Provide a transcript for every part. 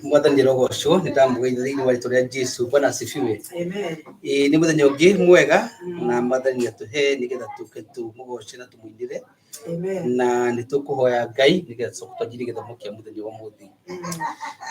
Mwathani arogocwo. Nĩ ndamũgeithia thĩinĩ wa rĩtwa rĩa Jesu. Bwana asifiwe. Amen. Ĩĩ, nĩ mũthenya ũngĩ mwega na Mwathani atũhe nĩgetha tũke tũmũgoce na tũmũinĩre. Amen. Na nĩ tũkũhoya Ngai nĩgetha tũcoke twanjirie gĩthomo kĩa mũthenya wa ũmũthĩ.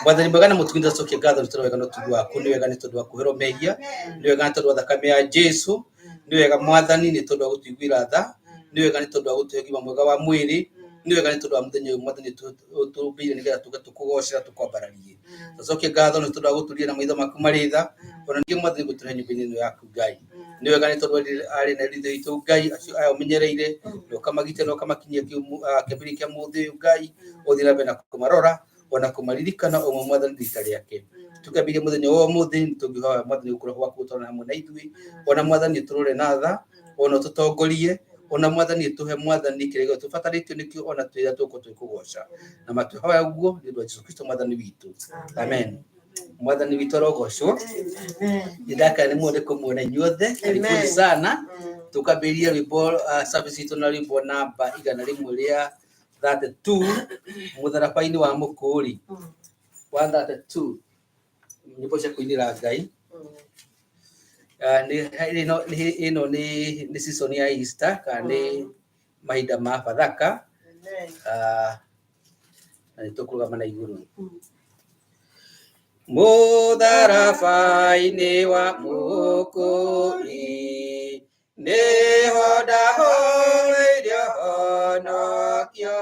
Mwathani mwega na mũtugi, nĩtwacokia ngatho nĩ tondũ wega na ũtugi waku. Nĩ wega nĩ tondũ wa kuoherwo mehia, nĩ wega nĩ tondũ wa thakame ya Jesu, nĩ wega Mwathani nĩ tondũ wa gũtũiguĩra tha, nĩ wega nĩ tondũ wa gũtũhe ũgima mwega wa mwĩrĩ, nĩ wega nĩ tondũ wa mũthenya ũyũ Mwathani ũtũmbĩire nĩgetha tũke tũkũgoce na tũkwambararie. Tũcokie ngatho nĩ tondũ wa gũtũria na maitho maku marĩ tha, ona ningĩ Mwathani gũtũhe nyũmba-inĩ ĩno yaku Ngai. Nĩ wega nĩ tondũ arĩ na ithe witũ Ngai acio aya ũmenyereire na ũkamagitĩra na ũkamakinyia kĩambĩrĩria kĩa mũthĩ ũyũ Ngai, ũthiĩ na mbere na kũmarora ona kũmaririkana o ũmwe Mwathani rita rĩake. Tũkĩambĩrĩria mũthenya wa ũmũthĩ, nĩ tũngĩhoya Mwathani gũkorwo gwaku gũtwarana hamwe na ithuĩ, ona Mwathani ũtũrore na tha, ona ũtũtongorie, ona Mwathani ũtũhe Mwathani kĩrĩa gĩothe tũbatarĩtio nĩkĩo ona twĩra tũgũkorwo tũgĩkũgoca. Na matũhoya ũguo nĩ ũndũ wa Jesu Kristo Mwathani witũ. Amen. Mwathani witũ arogocwo. Nĩ ndakena nĩ mũno nĩ kũmuona inyuothe. Karibuni sana. Tũkambĩrĩria rwĩmbo service itũ na rwĩmbo namba 132, mũtharaba-inĩ wa mũkũri. 132, nyĩmbo cia kũinĩra Ngai. Ĩno nĩ season ya Easter kana nĩ mahinda ma Bathaka. Na nĩ tũkũrũgama na igũrũ. Mũtharaba-inĩ wa mũkũri nĩho ndahoire honokio,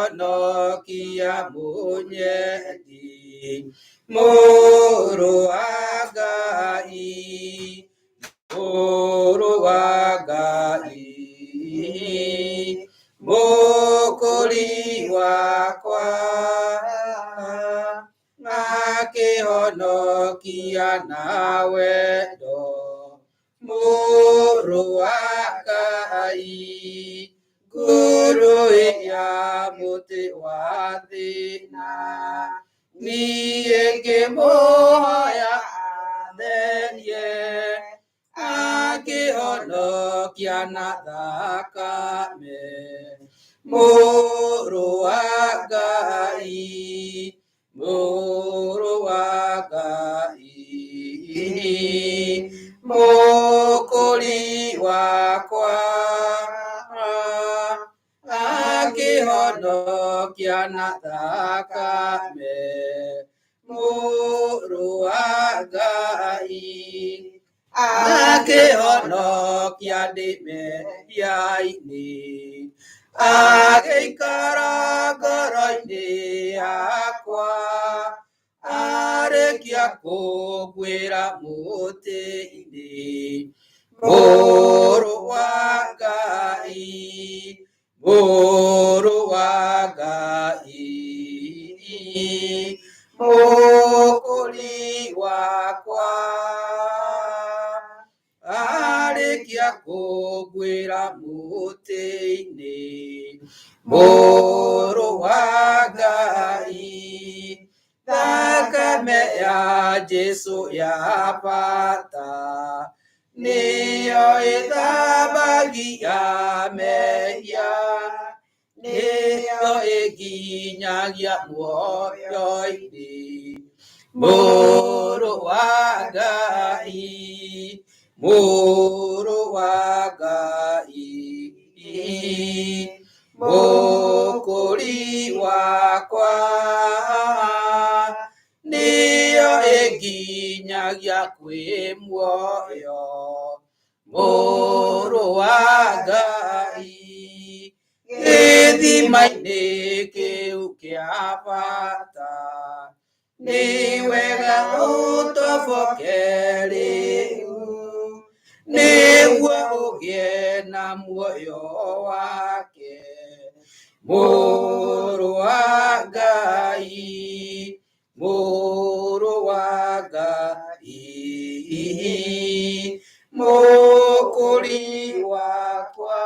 akĩhonokia mũnyendi, mũrũ wa Ngai, mũrũ wa Ngai, mũkũri wakwa, akĩhonokia na wendo, mũrũ wa Ngai, nguru ya mũtĩ wa thĩna, niĩ ngĩmũhoya atherie, akĩhonokia na thakame, mũrũ wa Ngai, mũrũ wa Ngai, mũkũri wakwa, akĩhonokia na thakame, mũrũ wa Ngai, akĩhonokia ndĩ mehia-inĩ, agĩikara ngoro-inĩ yakwa, arĩkia kũnguĩra mũtĩ-inĩ, mũrũ wa Ngai, mũrũ wa Ngai, mũkũri wakwa, arĩkia kũnguĩra mũtĩ-inĩ, mũrũ wa Ngai, thakame ya Jesu ya bata, nĩyo ĩthambagia mehia, nĩyo ĩnginyagia muoyo-inĩ, mũrũ wa Ngai, mũrũ wa Ngai, mũkũri wakwa, nĩyo ĩnginyagia kwĩ muoyo, mũrũ wa Ngai, gĩthima-inĩ kĩu kĩa bata, nĩ wega ũtoboke rĩu, nĩguo ũgĩe na muoyo wake, mũrũ wa Ngai, mũrũ wa Ngai, mũkũri wakwa,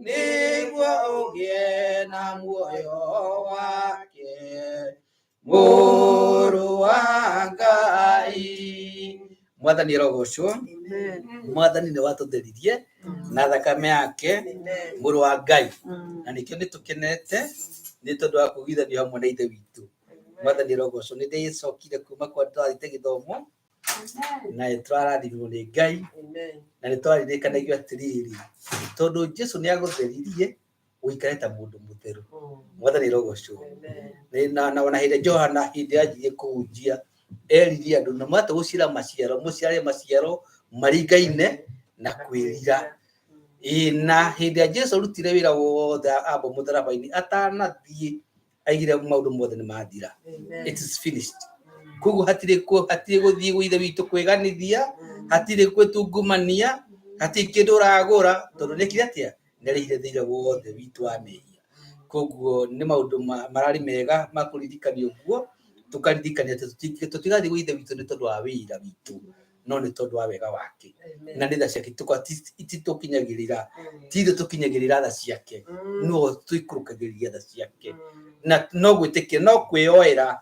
nĩguo ũgĩe na muoyo wake, mũrũ wa Ngai. Mwathani arogocwo. Mwathani nĩ watũtheririe na thakame yake, mũrũ wa Ngai, na nĩkĩo nĩ tũkenete. Nĩ tondũ wa kũiguithanio hamwe na Ithe witũ. Mwathani arogocwo. Nĩ ndĩcokire kuma kwa twathiĩte gĩthomo na nĩ tũrarathimirwo nĩ Ngai na nĩ twaririkanagio atĩrĩrĩ, tondũ Jesu nĩ agũtheririe ũikare ta mũndũ mũtheru. Mwathani arogocwo. Na ona hĩndĩ Johana hĩndĩ yanjirie kũhunjia eririe andũ na mwate gũciara maciaro, mũciare maciaro maringaine na kwĩrira. Ĩĩ, na hĩndĩ ya Jesu arutire wĩra wothe amba mũtharaba-inĩ atanathiĩ aigire maũndũ mothe nĩ mathira. It is finished. Koguo hatirĩ hatirĩ gũthiĩ gwa Ithe witũ kwĩganithia, hatirĩ gwĩtungumania, hatirĩ kĩndũ ũragũra tondũ nĩekire atĩa? Nĩarĩhire thirĩ wothe witũ wa mehia. Koguo nĩ maũndũ mararĩ mega ma kũririkania ũguo, tũkaririkania atĩ tũtigathiĩ gwa Ithe witũ nĩ tondũ wa wĩra witũ, no nĩ tondũ wa wega wake. Na nĩ tha ciake ititũkinyagĩrĩra, ti ithuĩ tũkinyagĩrĩra tha ciake, no tũikũrũkagĩria tha ciake. Na no gwĩtĩkia, no kwĩyoera.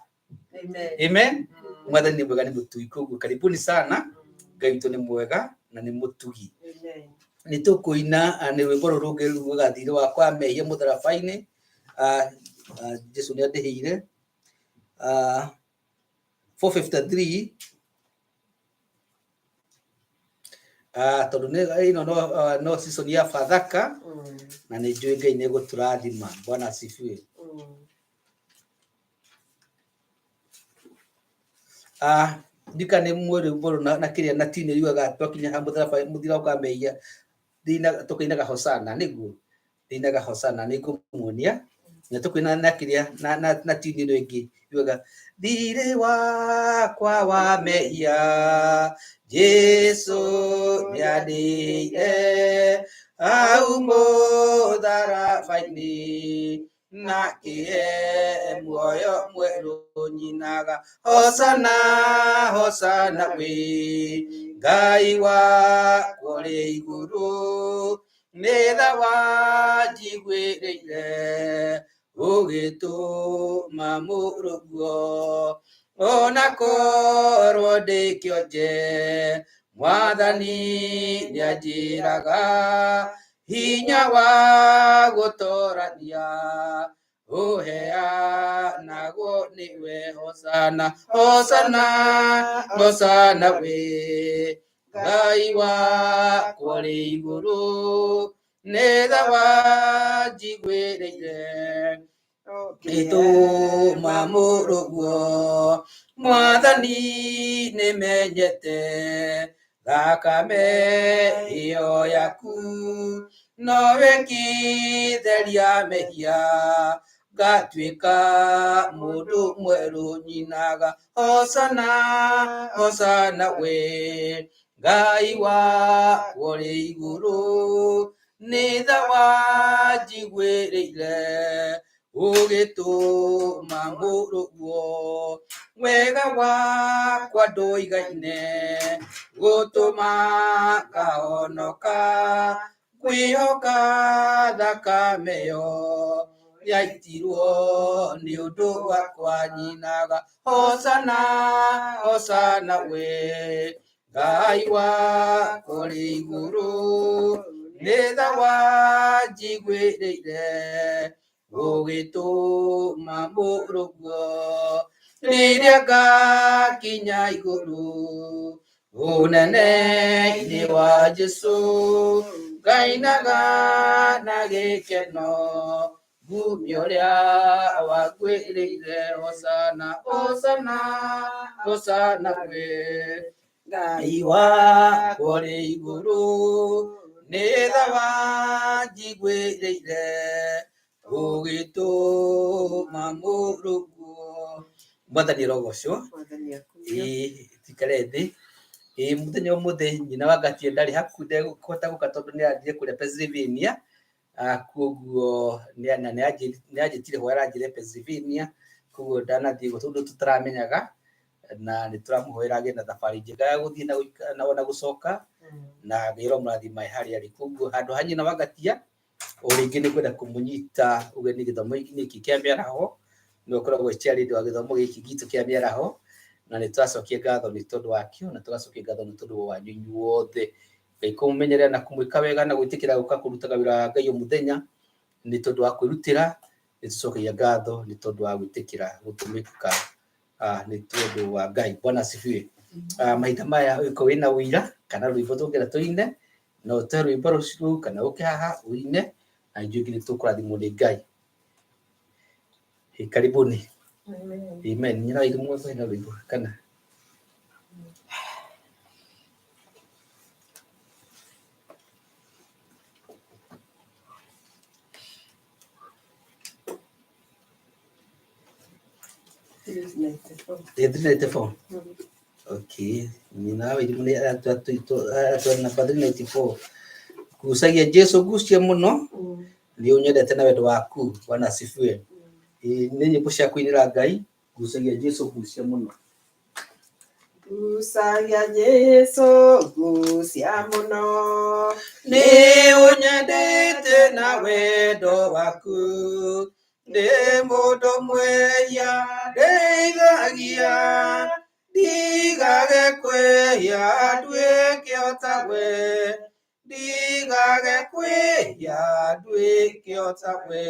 Amen. Mwathani nĩ mwega, nĩ mũtugi. Koguo karibuni sana, Ngai witũ nĩ mwega na nĩ mũtugi. Nĩ tũkũina nĩ rwĩmbo rũrũ rũngĩ rugaga thirĩ wakwa mehia mũtharaba-inĩ. Jesu nĩ andĩhĩire. 453. Tondũ nĩ ĩno no season ya Bathaka na nĩ njũĩ Ngai nĩ egũtũrathima. Bwana asifiwe. Ndika nĩ mwĩrĩ rwĩmbo na kĩrĩa na tini yugaga twakinya ha mũtharaba mũthira wa mehia tũkainaga hosana, nĩguo ndinaga hosana nĩ ngũmuonia na tũkũina na kĩrĩa na tini ĩno ĩngĩ yugaga thirĩ wakwa wa mehia Jesu nĩandĩire hau mũtharaba-inĩ na kĩe muoyo mwerũ nyinaga hosana hosana wĩ Ngai wakwa ũrĩ igũrũ nĩ tha wanjiguĩrĩire ũgĩtũma mũrũguo ona korwo ndĩ kĩonje Mwathani nĩanjĩraga hinya wa gũtorania ũheanagwo nĩwe hosana hosana hosana wĩ Ngai wakwa ũrĩ igũrũ nĩ tha wanjiguĩrĩire gĩtũma mũrũguo Mwathani nĩmenyete thakame ĩyo yaku nowe ngĩtheria mehia ngatuĩka mũndũ mwerũ nyinaga hosana hosana we Ngai wakwa ũrĩ igũrũ nĩ tha wanjiguĩrĩire ũgĩtũma mũrũguo wega wakwa ndũigaine gũtũma ngahonoka ngwĩhoka thakame ĩyo yaitirwo nĩ ũndũ wakwa nyinaga hosana hosana we Ngai wakwa ũrĩ igũrũ nĩ tha wanjiguĩrĩire ũgĩtũma mũrũguo rĩrĩa ngakinya igũrũ ũnene-inĩ wa Jesũ ngainaga na gĩkeno ngumia ũrĩa wakwĩrĩire hosana hosana hosana we Ngai wakwa ũrĩ igũrũ nĩ tha wanjiguĩrĩire ũgĩtũma mũrũguo. Mwathani arogocwo. Mwathani akumio. Ĩĩ tikare thĩ. Ĩĩ mũthenya ũmũthĩ nyina wa Ngatie ndarĩ hakuhĩ ndekũhota gũka tondũ nĩ arathiire kũrĩa Pennsylvania. Koguo na nĩ anjĩtire hwaĩ aranjĩrire Pennsylvania, koguo ndanathiĩ ũguo tondũ tũtaramenyaga na nĩ tũramũhoera agĩe na thabarĩ njega ya gũthiĩ na ona gũcoka na Ngai aromũrathima e harĩa arĩ. Koguo handũ ha nyina wa Ngatia o rĩngĩ nĩ ngwenda kũmũnyita ũgeni gĩthomo-inĩ gĩkĩ kĩa mĩaraho, nĩwe ũkoragwo e chairlady wa gĩthomo gĩkĩ gitũ kĩa mĩaraho, na nĩ tũracokia ngatho nĩ tondũ wakĩo na tũgacokia ngatho nĩ tondũ wanyu inyuothe. Ngai kũmũmenyerera na kũmwĩka wega na gwĩtĩkĩra gũka kũrutaga wĩra wa Ngai o mũthenya nĩ tondũ wa kwĩrutĩra. Nĩ tũcokagia ngatho nĩ tondũ wa gwĩtĩkĩra gũtũmĩka nĩ tondũ wa Ngai. Bwana asifiwe. Mahinda maya ũngĩkorwo wĩna ũira kana rwĩmbo tũngĩenda tũine, no ũtũhe rwĩmbo rũu kana ũke haha ũine na ithuĩ nĩ tũkũrathimwo nĩ Ngai. Karibuni. Amen. Nyina wa Irimũ na rwĩmbo kana Ĩ 394. Okay. Nyina wa Irimũ nĩ atwara namba 394. Gucagia Jesu gucia mũno nĩ ũnyendete na wendo waku. Bwana asifiwe. Nĩ nyĩmbo cia kũinĩra Ngai. Gucagia Jesu gucia mũno. Gucagia Jesu gucia mũno. Nĩ ũnyendete na wendo waku. Ndĩ mũndũ mwehia ndeithagia. Ndigage kwĩhia nduĩke o tawe. Ndigage kwĩhia nduĩke o tawe.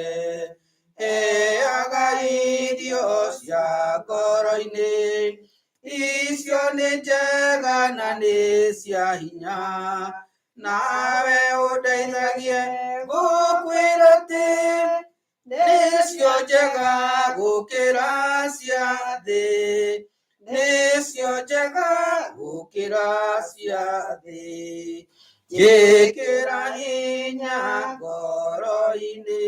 Heaga irio cia ngoro-inĩ. Icio nĩ njega na nĩ cia hinya. Nawe ũndeithagie gũkwĩra atĩ nĩcio njega gũkĩra cia thĩ. Nĩcio njega gũkĩra cia thĩ. Njĩkĩra hinya ngoro-inĩ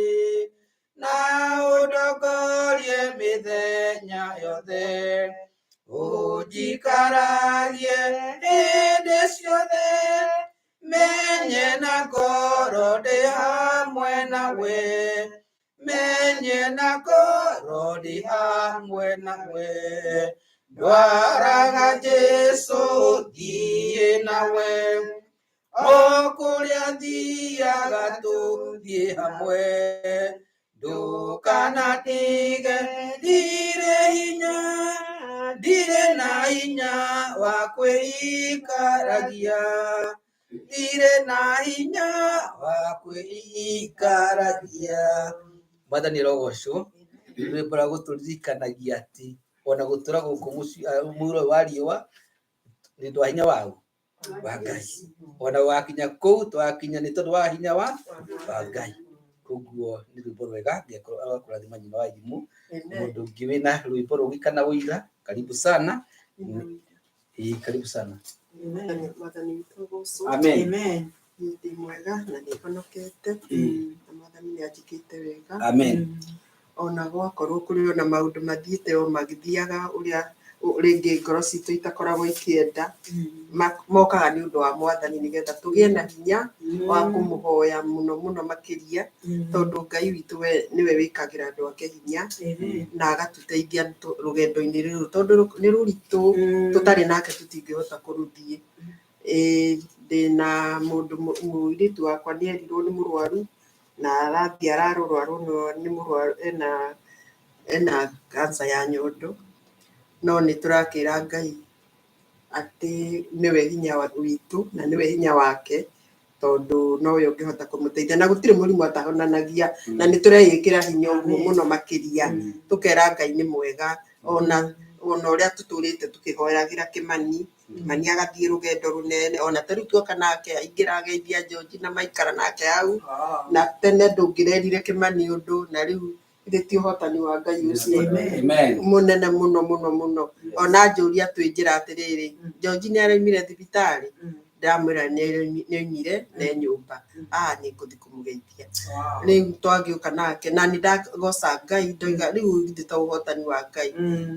na ũndongorie mĩthenya yothe. Ũnjikaragie hĩndĩ ciothe, menye na ngoro ndĩ hamwe nawe. Menye na ngoro ndĩ hamwe nawe. Ndwaraga Jesu thiĩ nawe. O kũrĩa thiaga tũthiĩ hamwe. Ndũkanatige ndirĩ hinya, ndirĩ na hinya wa kwĩikaragia. Ndirĩ na hinya wa kwĩikaragia. Mwathani arogocwo. Rwĩmbo rwa gũtũririkanagia atĩ ona gũtũra gũkũ mũhuro wa riũa nĩ ũndũ wa hinya waũ wa Ngai. Ona wakinya kũu twakinya nĩ tondũ wa hinya wa Ngai. Koguo nĩ rwĩmbo rwega Ngai agakũrathima nyina wa Irimũ. Mũndũ ũngĩ wĩna rwĩmbo rũngĩ kana ũira, karibu sana. Ĩĩ, karibu sana. Mwathani witũ agocwo. Amen. Niĩ ndĩ mwega na nĩ honokete na Mwathani nĩ anjĩkĩte wega. Amen. Ona gwakorwo kũrĩ ona maũndũ mathiĩte o magĩthiaga ũrĩa rĩngĩ ngoro citũ itakoragwo ikĩenda, mokaga nĩ ũndũ wa Mwathani nĩgetha tũgĩe na hinya wa kũmũhoya mũno mũno makĩria, tondũ Ngai witũ we nĩwe wĩkagĩra andũ ake hinya na agatũteithia rũgendo-inĩ rũrũ, tondũ nĩ rũritũ, tũtarĩ nake tũtingĩhota kũrũthiĩ. Ndĩna mũndũ mũirĩtu wakwa nĩ erirwo nĩ mũrwaru na arathiĩ ararorwo aronwo nĩ mũrwaru ena cancer ya nyondo, no nĩ tũrakĩra Ngai atĩ nĩwe hinya witũ na nĩwe hinya wake, tondũ nowe ũngĩhota kũmũteithia na gũtirĩ mũrimũ atahonanagia, na nĩ tũreĩkĩra hinya ũguo mũno makĩria, tũkera Ngai nĩ mwega, ona ũrĩa tũtũrĩte tũkĩhoyagĩra Kĩmani. Kĩmani agathiĩ rũgendo rũnene, ona ta rĩu tuoka nake aingĩra ageithia George na maikara nake hau, na tene ndũngĩrerire Kĩmani ũndũ, na rĩu githĩ ti ũhotani wa Ngai ũcio mũnene mũno mũno mũno. Ona njũria twĩ njĩra atĩrĩrĩ, George nĩ araumire thibitarĩ? Ndamwĩra nĩ oimire na e nyũmba. Nĩ ngũthiĩ kũmũgeithia. Rĩu twagĩũka nake na nĩ ndagoca Ngai ndoiga rĩu githĩ to ũhotani wa Ngai,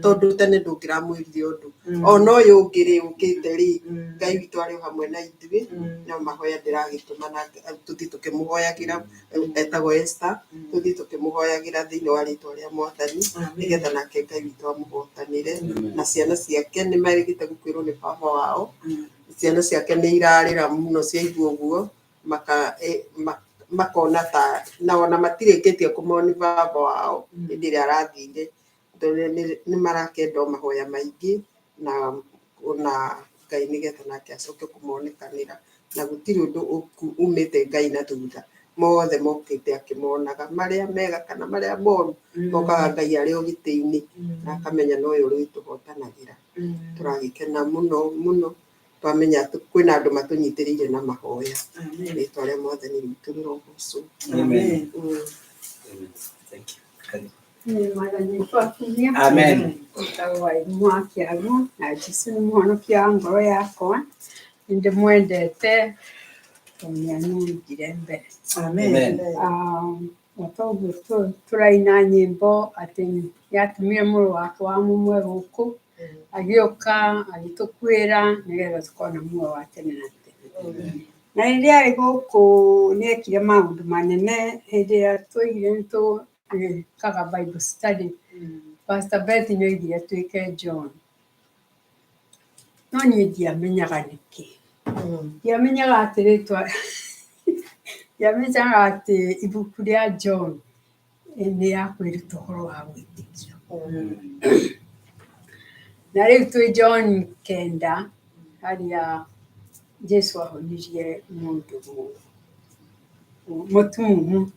tondũ tene ndũngĩramwĩrire ũndũ. Ona ũyũ ũngĩ rĩ ũkĩte rĩ, Ngai witũ arĩ o hamwe na ithuĩ, no mahoya ndĩragĩtũma na tũthiĩ tũkĩmũhoyagĩra, etagwo Esther, tũthiĩ tũkĩmũhoyagĩra thĩinĩ wa rĩtwa rĩa Mwathani, nĩgetha nake Ngai witũ amũhotanĩre, na ciana ciake nĩ marĩgĩte gũkwĩrwo nĩ baba wao, ciana ciake nĩ irarĩra mũno ciaigua ũguo, makona ta na ona matirĩkĩtie kũmoni baba wao hĩndĩ ĩrĩa arathire, tondũ nĩ marakenda o mahoya maingĩ na Ngai nĩgetha nake acoke kũmonekanĩra, na gũtirĩ ũndũ umĩte Ngai na thutha, Mothe mokĩte akĩmonaga, marĩa mega kana marĩa moru, mokaga Ngai arĩ o gĩtĩ-inĩ na akamenya nowe ũrĩtũhotanagĩra. Tũragĩkena mũno mũno twamenya atĩ kwĩna andũ matũnyitĩrĩire na mahoya. Rĩtwa rĩa Mwathani witũ rĩrogocwo. Amen. Mm. Amen. Thank you. Karibu. Mwathani witũ akumia. Amen. Njĩtagwo Wairimũ wa Kĩagu na Jesũ nĩ mũhonokia wa ngoro yakwa. Nĩ ndĩmwendete tondũ nĩ anyingire mbere. Amen. O ta ũguo tũraina nyĩmbo atĩ nĩatũmire mũrũ wake wa mũmwe gũkũ agĩũka agĩtũkuĩra nĩgetha tũkorwo na muoyo wa tene na tene. Na rĩrĩa arĩ gũkũ nĩekire maũndũ manene hĩndĩ ĩrĩa twaigire nĩ tũgĩkaga Bible study. Pastor Beth nĩoigire twĩke John. No niĩ ndiamenyaga nĩkĩ. Ndiamenyaga atĩ rĩtwa ndiamenyaga atĩ ibuku rĩa John nĩ ya kwĩruta ũhoro wa wĩtĩkio. Na rĩu twĩ John 9 harĩa Jesu ahonirie mũndũ mũtumumu.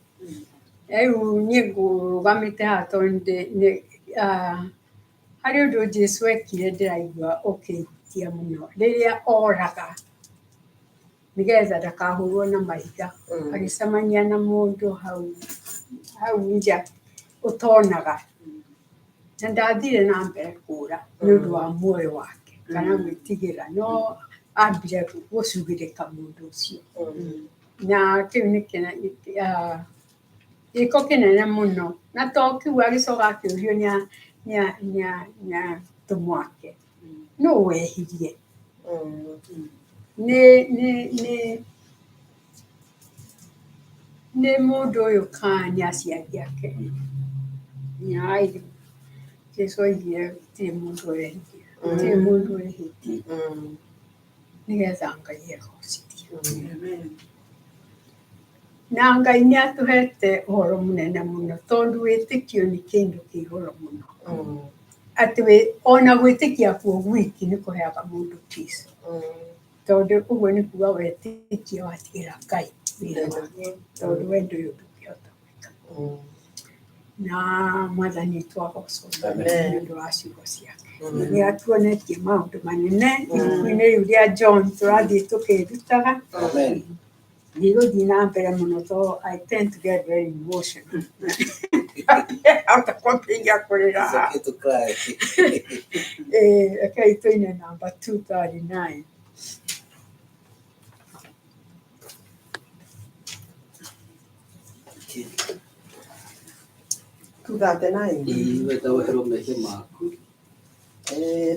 Rĩu niĩ ngũrũgamĩte haha tondũ harĩ ũndũ Jesu ekire ndĩraigua ũkĩhutia mũno. Rĩrĩa oraga nĩgetha ndakahũrwo na mahiga, agĩcemania na mũndũ hau nja ũtonaga. Na ndathire na mbere kũra nĩ ũndũ wa muoyo wake kana gwĩtigĩra, no ambire gũcugĩrĩka mũndũ ũcio. Na kĩu nĩ gĩko kĩnene mũno. Na to kĩu agĩcoka akĩũrio nĩ atũmwo ake, nũ wehirie? Nĩ mũndũ ũyũ kana nĩ aciari ake? Jesu oigire gũtirĩ mũndũ wehirie, gũtirĩ mũndũ wĩhĩtie, nĩgetha Ngai egocithio. Na Ngai nĩ atũhete ũhoro mũnene mũno tondũ wĩtĩkio nĩ kĩndũ kĩ igũrũ mũno. Atĩ ona gwĩtĩkia kuo gwiki nĩ kũheaga mũndũ peace. Tondũ ũguo nĩ kuga wetĩkia watigĩra Ngai wĩra wake, tondũ we ndũrĩ ũndũ ũngĩhota gwĩka. Na Mwathani witũ agocwo nĩ ũndũ wa ciugo ciake. Nĩ atuonetie maũndũ manene ibuku-inĩ rĩu rĩa John tũrathiĩ tũkĩrutaga. Amen. Ndigũthiĩ na mbere mũno tondũ I tend to get very emotional. Hota kwambĩrĩria kũrĩra. It's okay to cry. Rekei tũine namba 239. Okay. 239. Iwe ndawoherwo mehia maku.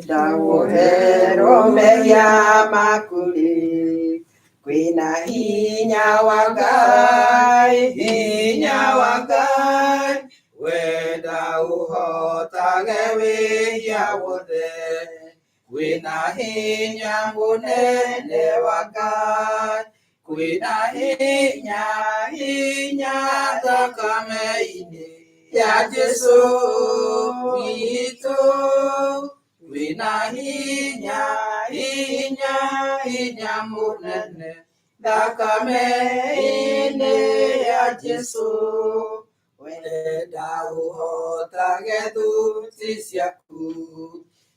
Ndawoherwo mehia maku rĩ, kwĩna hinya wa Ngai, hinya wa Ngai, Wenda ũhotage wĩhia wothe, kwĩna hinya mũnene wa Ngai, kwĩna hinya, hinya thakame-inĩ ya Jesũ witũ, kwĩna hinya, hinya, hinya mũnene thakame-inĩ ya Jesũ. Wenda ũhotage thuti ciaku,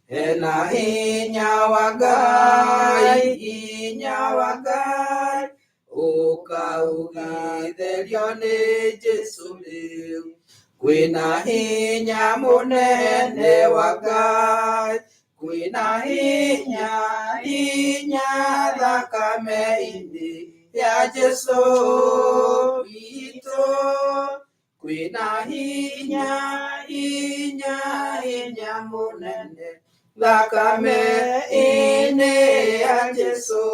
hena hinya wa Ngai, hinya wa Ngai, ũka ũgĩtherio nĩ Jesũ rĩu. Kwĩna hinya mũnene wa Ngai, kwĩna hinya, hinya thakame-inĩ ya Jesũ witũ. Kwĩna hinya, hinya, hinya mũnene thakame-inĩ ya Jesũ.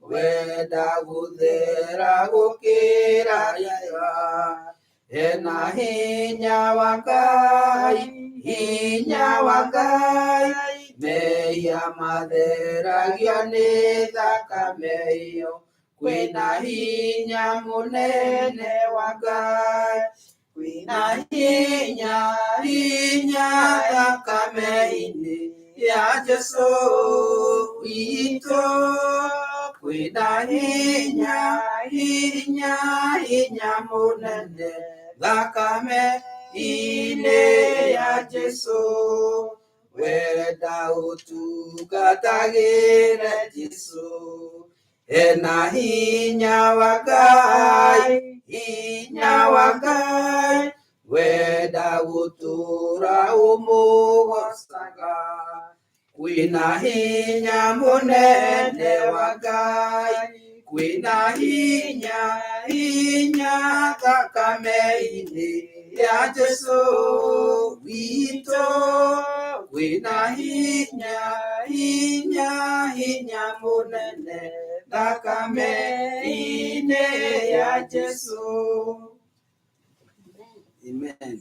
Wenda gũthera gũkĩra riũa, hena hinya wa Ngai, hinya wa Ngai, mehia matheragio nĩ thakame ĩyo. Kwĩna hinya mũnene wa Ngai, kwĩna hinya, hinya thakame-inĩ ya Jesũ witũ. Kwĩna hinya hinya hinya mũnene thakame-inĩ ya Jesũ. Wenda ũtungatagĩre Jesũ. Ena hinya wa Ngai, hinya wa Ngai, wenda gũtũũra ũmũgocaga. Kwĩna hinya mũnene wa Ngai, kwĩna hinya hinya thakame-inĩ ya Jesũ witũ. Kwĩna hinya hinya hinya mũnene thakame-inĩ ya Jesũ. Amen.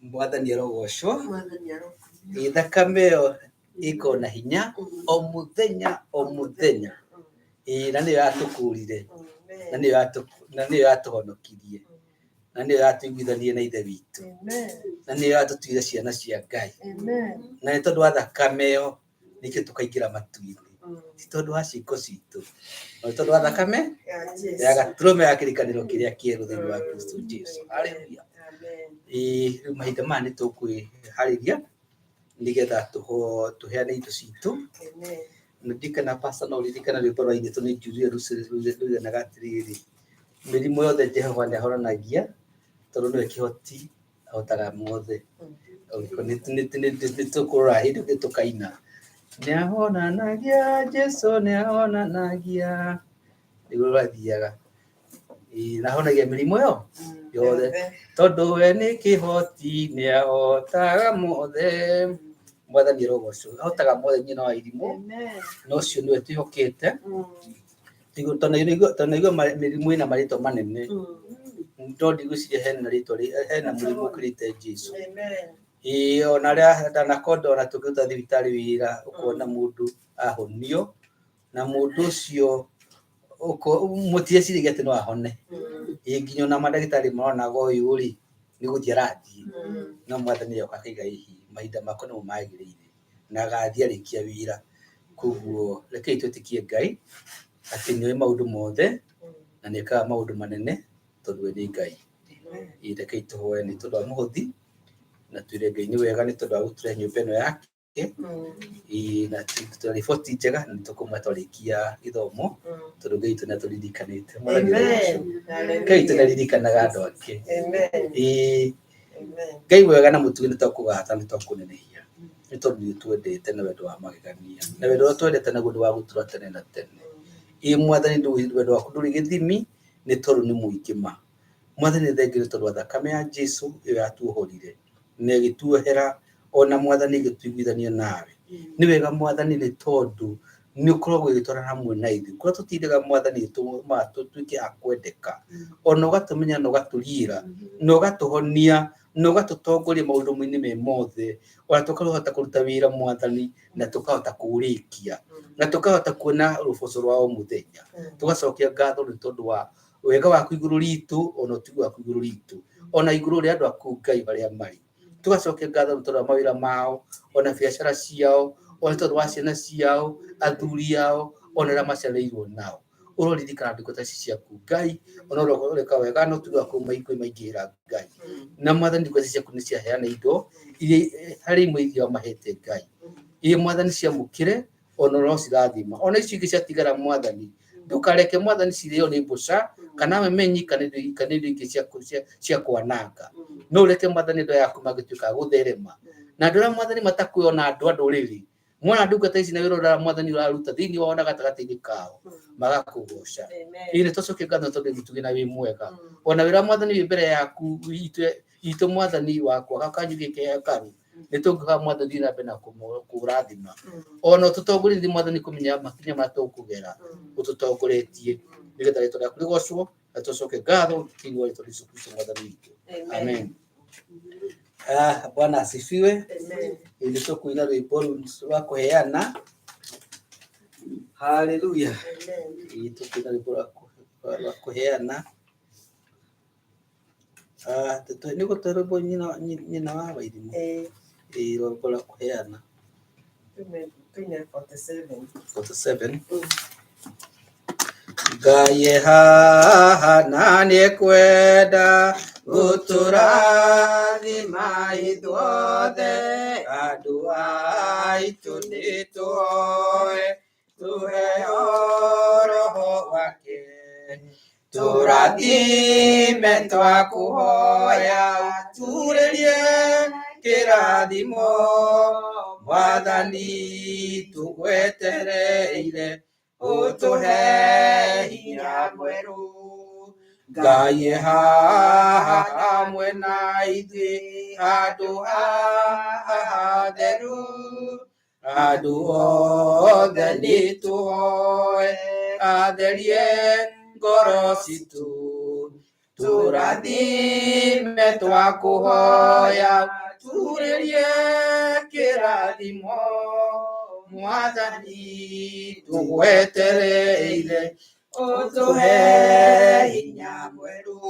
Mwathani arogocwo. Mwathani arogocwo. Ĩ thakame ĩyo ĩkoragwo na hinya o mũthenya o mũthenya. Ĩ na nĩyo yatũkũrire, na nĩyo na nĩyo yatũhonokirie, na nĩyo yatũiguithanirie na Ithe witũ, na nĩyo yatũtuire ciana cia Ngai. Na nĩ tondũ wa thakame ĩyo nĩkĩo tũkaingĩra matu-inĩ, ti tondũ wa ciĩko citũ, no nĩ tondũ wa thakame ya gatũrũme ya kĩrĩkanĩro kĩrĩa kĩerũ thĩinĩ wa Kristo Jesu. Haleluya. Ĩ rĩu mahinda maya nĩ tũkwĩharĩria nĩgetha tũheane indo citũ. Ndirikana pastor, no ririkana rwĩmbo rwa inĩtwo nĩ Julia rũiganaga atĩrĩrĩ, mĩrimũ yothe Jehova nĩ ahoranagia tondũ nĩwe kĩhoti ahotaga mothe. Nĩ tũkũrora hĩndĩ ĩngĩ tũkaina nĩ ahonanagia Jesu nĩ ahonanagia, nĩguo rũrathiaga. Ĩĩ, na ahonagia mĩrimũ ĩyo yothe tondũ we nĩ kĩhoti nĩ ahotaga mothe. Mwathani arogocwo, ahotaga mothe nyina wa irimũ, na ũcio nĩwe twĩhokete. Tondũ naigua mĩrimũ ĩna marĩtwa manene, no ndigwĩciria hena rĩtwa hena mũrimũ ũkĩrĩte Jesu. Ĩĩ ona arĩa ndanakonda ona tũkĩruta thibitarĩ wĩra ũkona mũndũ ahonio na mũndũ ũcio mũtieciragia atĩ no ahone. Ĩĩ nginya ona mandagĩtarĩ maronaga ũyũ rĩ nĩ gũthiĩ arathiĩ, no Mwathani oka akaiga hihi mahinda makwa nĩmo magĩrĩire na agathiĩ arĩkia wĩra. Koguo rekei twĩtĩkie Ngai atĩ nĩoĩ maũndũ mothe na nĩ ekaga maũndũ manene tondũ we nĩ Ngai. Ĩĩ rekei tũhoe nĩ tondũ wa mũhothi na twĩre Ngai nĩ wega nĩ tondũ wa gũtũrehe nyũmba ĩno yake. Ĩĩ na tũna riboti njega na nĩ tũkũma twarĩkia gĩthomo tondũ Ngai witũ nĩ atũririkanĩte. Mwathani arogocwo. Ngai witũ nĩ aririkanaga andũ ake. Ĩĩ Ngai wega na mũtugi nĩ twakũgatha nĩ twakũnenehia nĩ tondũ nĩ ũtwendete na wendo wa magegania na wendo ũrĩa ũtwendete naguo nĩ wa gũtũra tene na tene. Ĩĩ Mwathani wendo waku ndũrĩ gĩthimi nĩ tondũ nĩ mũingĩ ma. Mwathani nĩ thengiũ nĩ tondũ wa thakame ya Jesu ĩyo yatuohorire na ĩgĩtuohera ona Mwathani ĩgĩtũiguithania nawe. Nĩ wega Mwathani nĩ tondũ nĩ ũkoragwo ũgĩtwarana hamwe na ithuĩ. Kũrĩa tũtindaga Mwathani ĩtũmaga tũtuĩke a kwendeka. Ona ũgatũmenya na ũgatũriĩra na ũgatũhonia na ũgatũtongoria maũndũ-inĩ me mothe. Ona tũkahota kũruta wĩra Mwathani na tũkahota kũũrĩkia na tũkahota kuona rũboco rwa o mũthenya. Tũgacokia ngatho nĩ tondũ wa wega waku igũrũ ritũ ona ũtugi waku igũrũ ritũ ona igũrũ rĩa andũ aku Ngai marĩa marĩ. Tũgacokia ngatho nĩ tondũ wa mawĩra mao ona biacara ciao ona tondũ wa ciana ciao, athuri ao ona arĩa maciarĩirwo nao. Ũroririkana ndungata ici ciaku Ngai ona ũreka wega na ũtugi waku maingĩhĩra Ngai. Na Mwathani ndungata ici ciaku nĩ ciaheana indo iria harĩ imwe iria ũmahete Ngai. Iria Mwathani ciamũkĩre ona ũrocirathima. Ona icio ingĩ ciatigara Mwathani ndũkareke Mwathani cirĩo nĩ mbũca kana memenyi kana indo ingĩ cia kwananga. No ũreke Mwathani andũ aya aku magĩtuĩka a gũtherema. Na andũ arĩa Mwathani matakwĩona andũ a ndũrĩrĩ, mona ndungata ici na wĩra ũrĩa Mwathani ũraruta thĩinĩ wao na gatagatĩ-inĩ kao magakũgoca. Ĩĩ nĩ twacokia ngatho tondũ wĩ mũtugi na wĩ mwega. Ona wĩra wa Mwathani wĩ mbere yaku itũ Mwathani wakwa gakanyu gĩkĩ hekarũ nĩ tũngĩhoya Mwathani thiĩ na mbere na kũrathima. Ona ũtũtongorie thiĩ Mwathani kũmenya makinya marĩa tũkũgera ũtũtongoretie nĩgetha rĩtwa rĩaku rĩgocwo na tũcoke ngatho thĩinĩ wa rĩtwa rĩa Jesũ Kristo Mwathani witũ. Amen. Ah, Bwana asifiwe. Nĩ tũkũina rwĩmbo rwa kũheana. Haleluya. Ĩĩ tũkũina rwĩmbo rwa kũheana. Ah, nĩ gũtwe rwĩmbo nyina wa Wairimũ. Ĩĩ rwĩmbo rwa kũheana. Tuine 47. 47. Ngai e haha na nĩekwenda gũtũrathima ithuothe, andũ aitũ nĩtũhoe tũheo roho wake, tũrathime twakũhoya ũturĩrie kĩrathimo, Mwathani tũgwetereire ũtũhe hinya mwerũ. Ngai e haha hamwe na ithuĩ handũ haha hatheru, andũ othe nĩtũhoe atherie ngoro citũ, tũrathime twakũhoya turĩrie kĩrathimo, Mwathani tũgwetereire ũtũhe hinya mwerũ.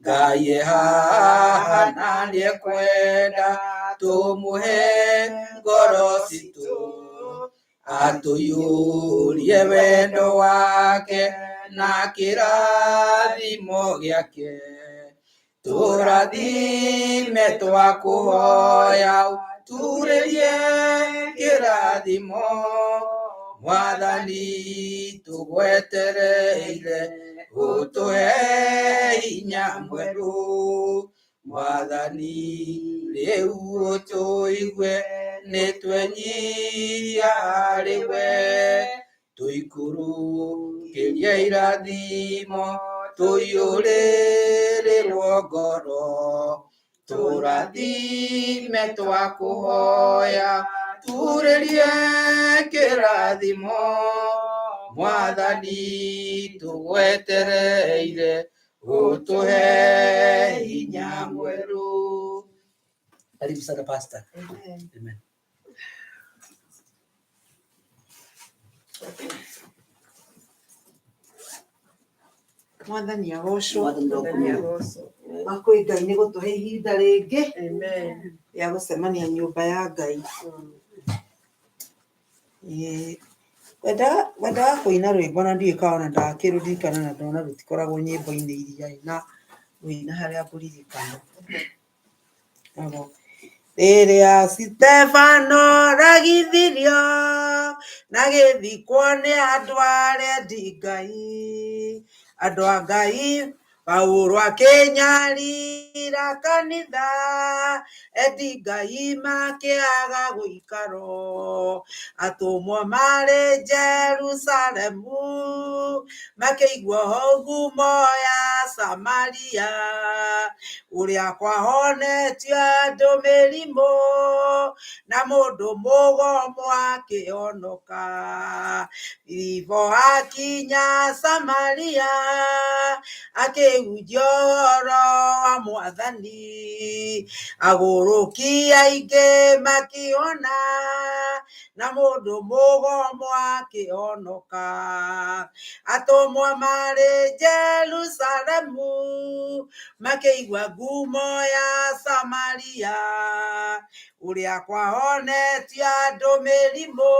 Ngai e haha na nĩekwenda tũmũhe ngoro citũ, atũiyũrie wendo wake na kĩrathimo gĩake, tũrathime twakũhoya ũturĩrie kĩrathimo, Mwathani tũgwetereire ũtũhe hinya mwerũ. Mwathani rĩu ũtũigue nĩtwenyihia harĩ we, tũikũrũkĩrie irathimo tũiyũrĩrĩrwo ngoro, tũrathime twakũhoya turĩrie kĩrathimo, Mwathani tũgwetereire ũtũhe hinya mwerũ. Karibu sana Pastor. Amen. Amen. Mwathani agocwo. Mwathani Mwathani ndokumio. agocwo. Wakwĩ Ngai nĩ gũtũhe ihinda rĩngĩ Amen. rĩa gũcemania nyũmba ya Ngai. Ĩĩ, Ngwendaga kũina rwĩmbo na ndiũĩ kana ona ndakĩrũririkana na ndona rũtikoragwo nyĩmbo-inĩ iria ĩ, na ngũina harĩa ngũririkana. Naguo, Rĩrĩa Stefano oragithirio na gĩthikwo nĩ andũ arĩa endi Ngai, andũ a Ngai Paulo akĩnyarira kanitha, endi Ngai makĩaga gũikaro, atũmwo marĩ Jerusalemu makĩigua ngumo ya Samaria, ũrĩa kwahonetio andũ mĩrimũ na mũndũ mũgomo akĩhonoka. Filipo akinya Samaria akĩhunjia ũhoro wa Mwathani, agũrũki aingĩ makĩona na mũndũ mũgomo akĩhonoka. Atũmwo marĩ Jerusalemu makĩigua ngumo ya Samaria, ũrĩa kwahonetio andũ mĩrimũ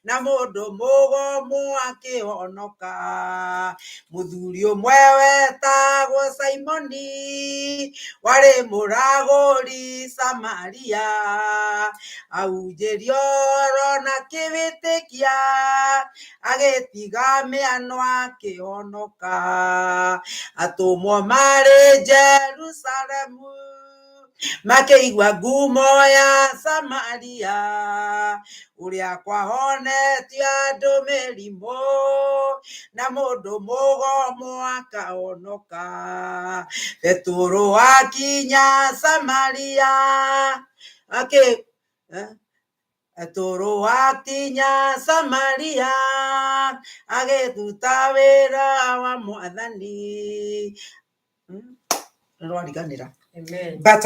na mũndũ mũgomo akĩhonoka. Mũthuri ũmwe wetagwo Simoni warĩ mũragũri Samaria, ahunjĩrio ũhoro na akĩwĩtĩkia, agĩtiga mĩano akĩhonoka. Atũmwo marĩ Jerusalemu makĩigua ngumo ya Samaria, ũrĩa kwahonetio andũ mĩrimũ na mũndũ mũgomo akahonoka. Petero akinya Samaria akĩ Petero akinya Samaria agĩtuta wĩra wa Mwathani. Nĩrwariganĩra. Amen. But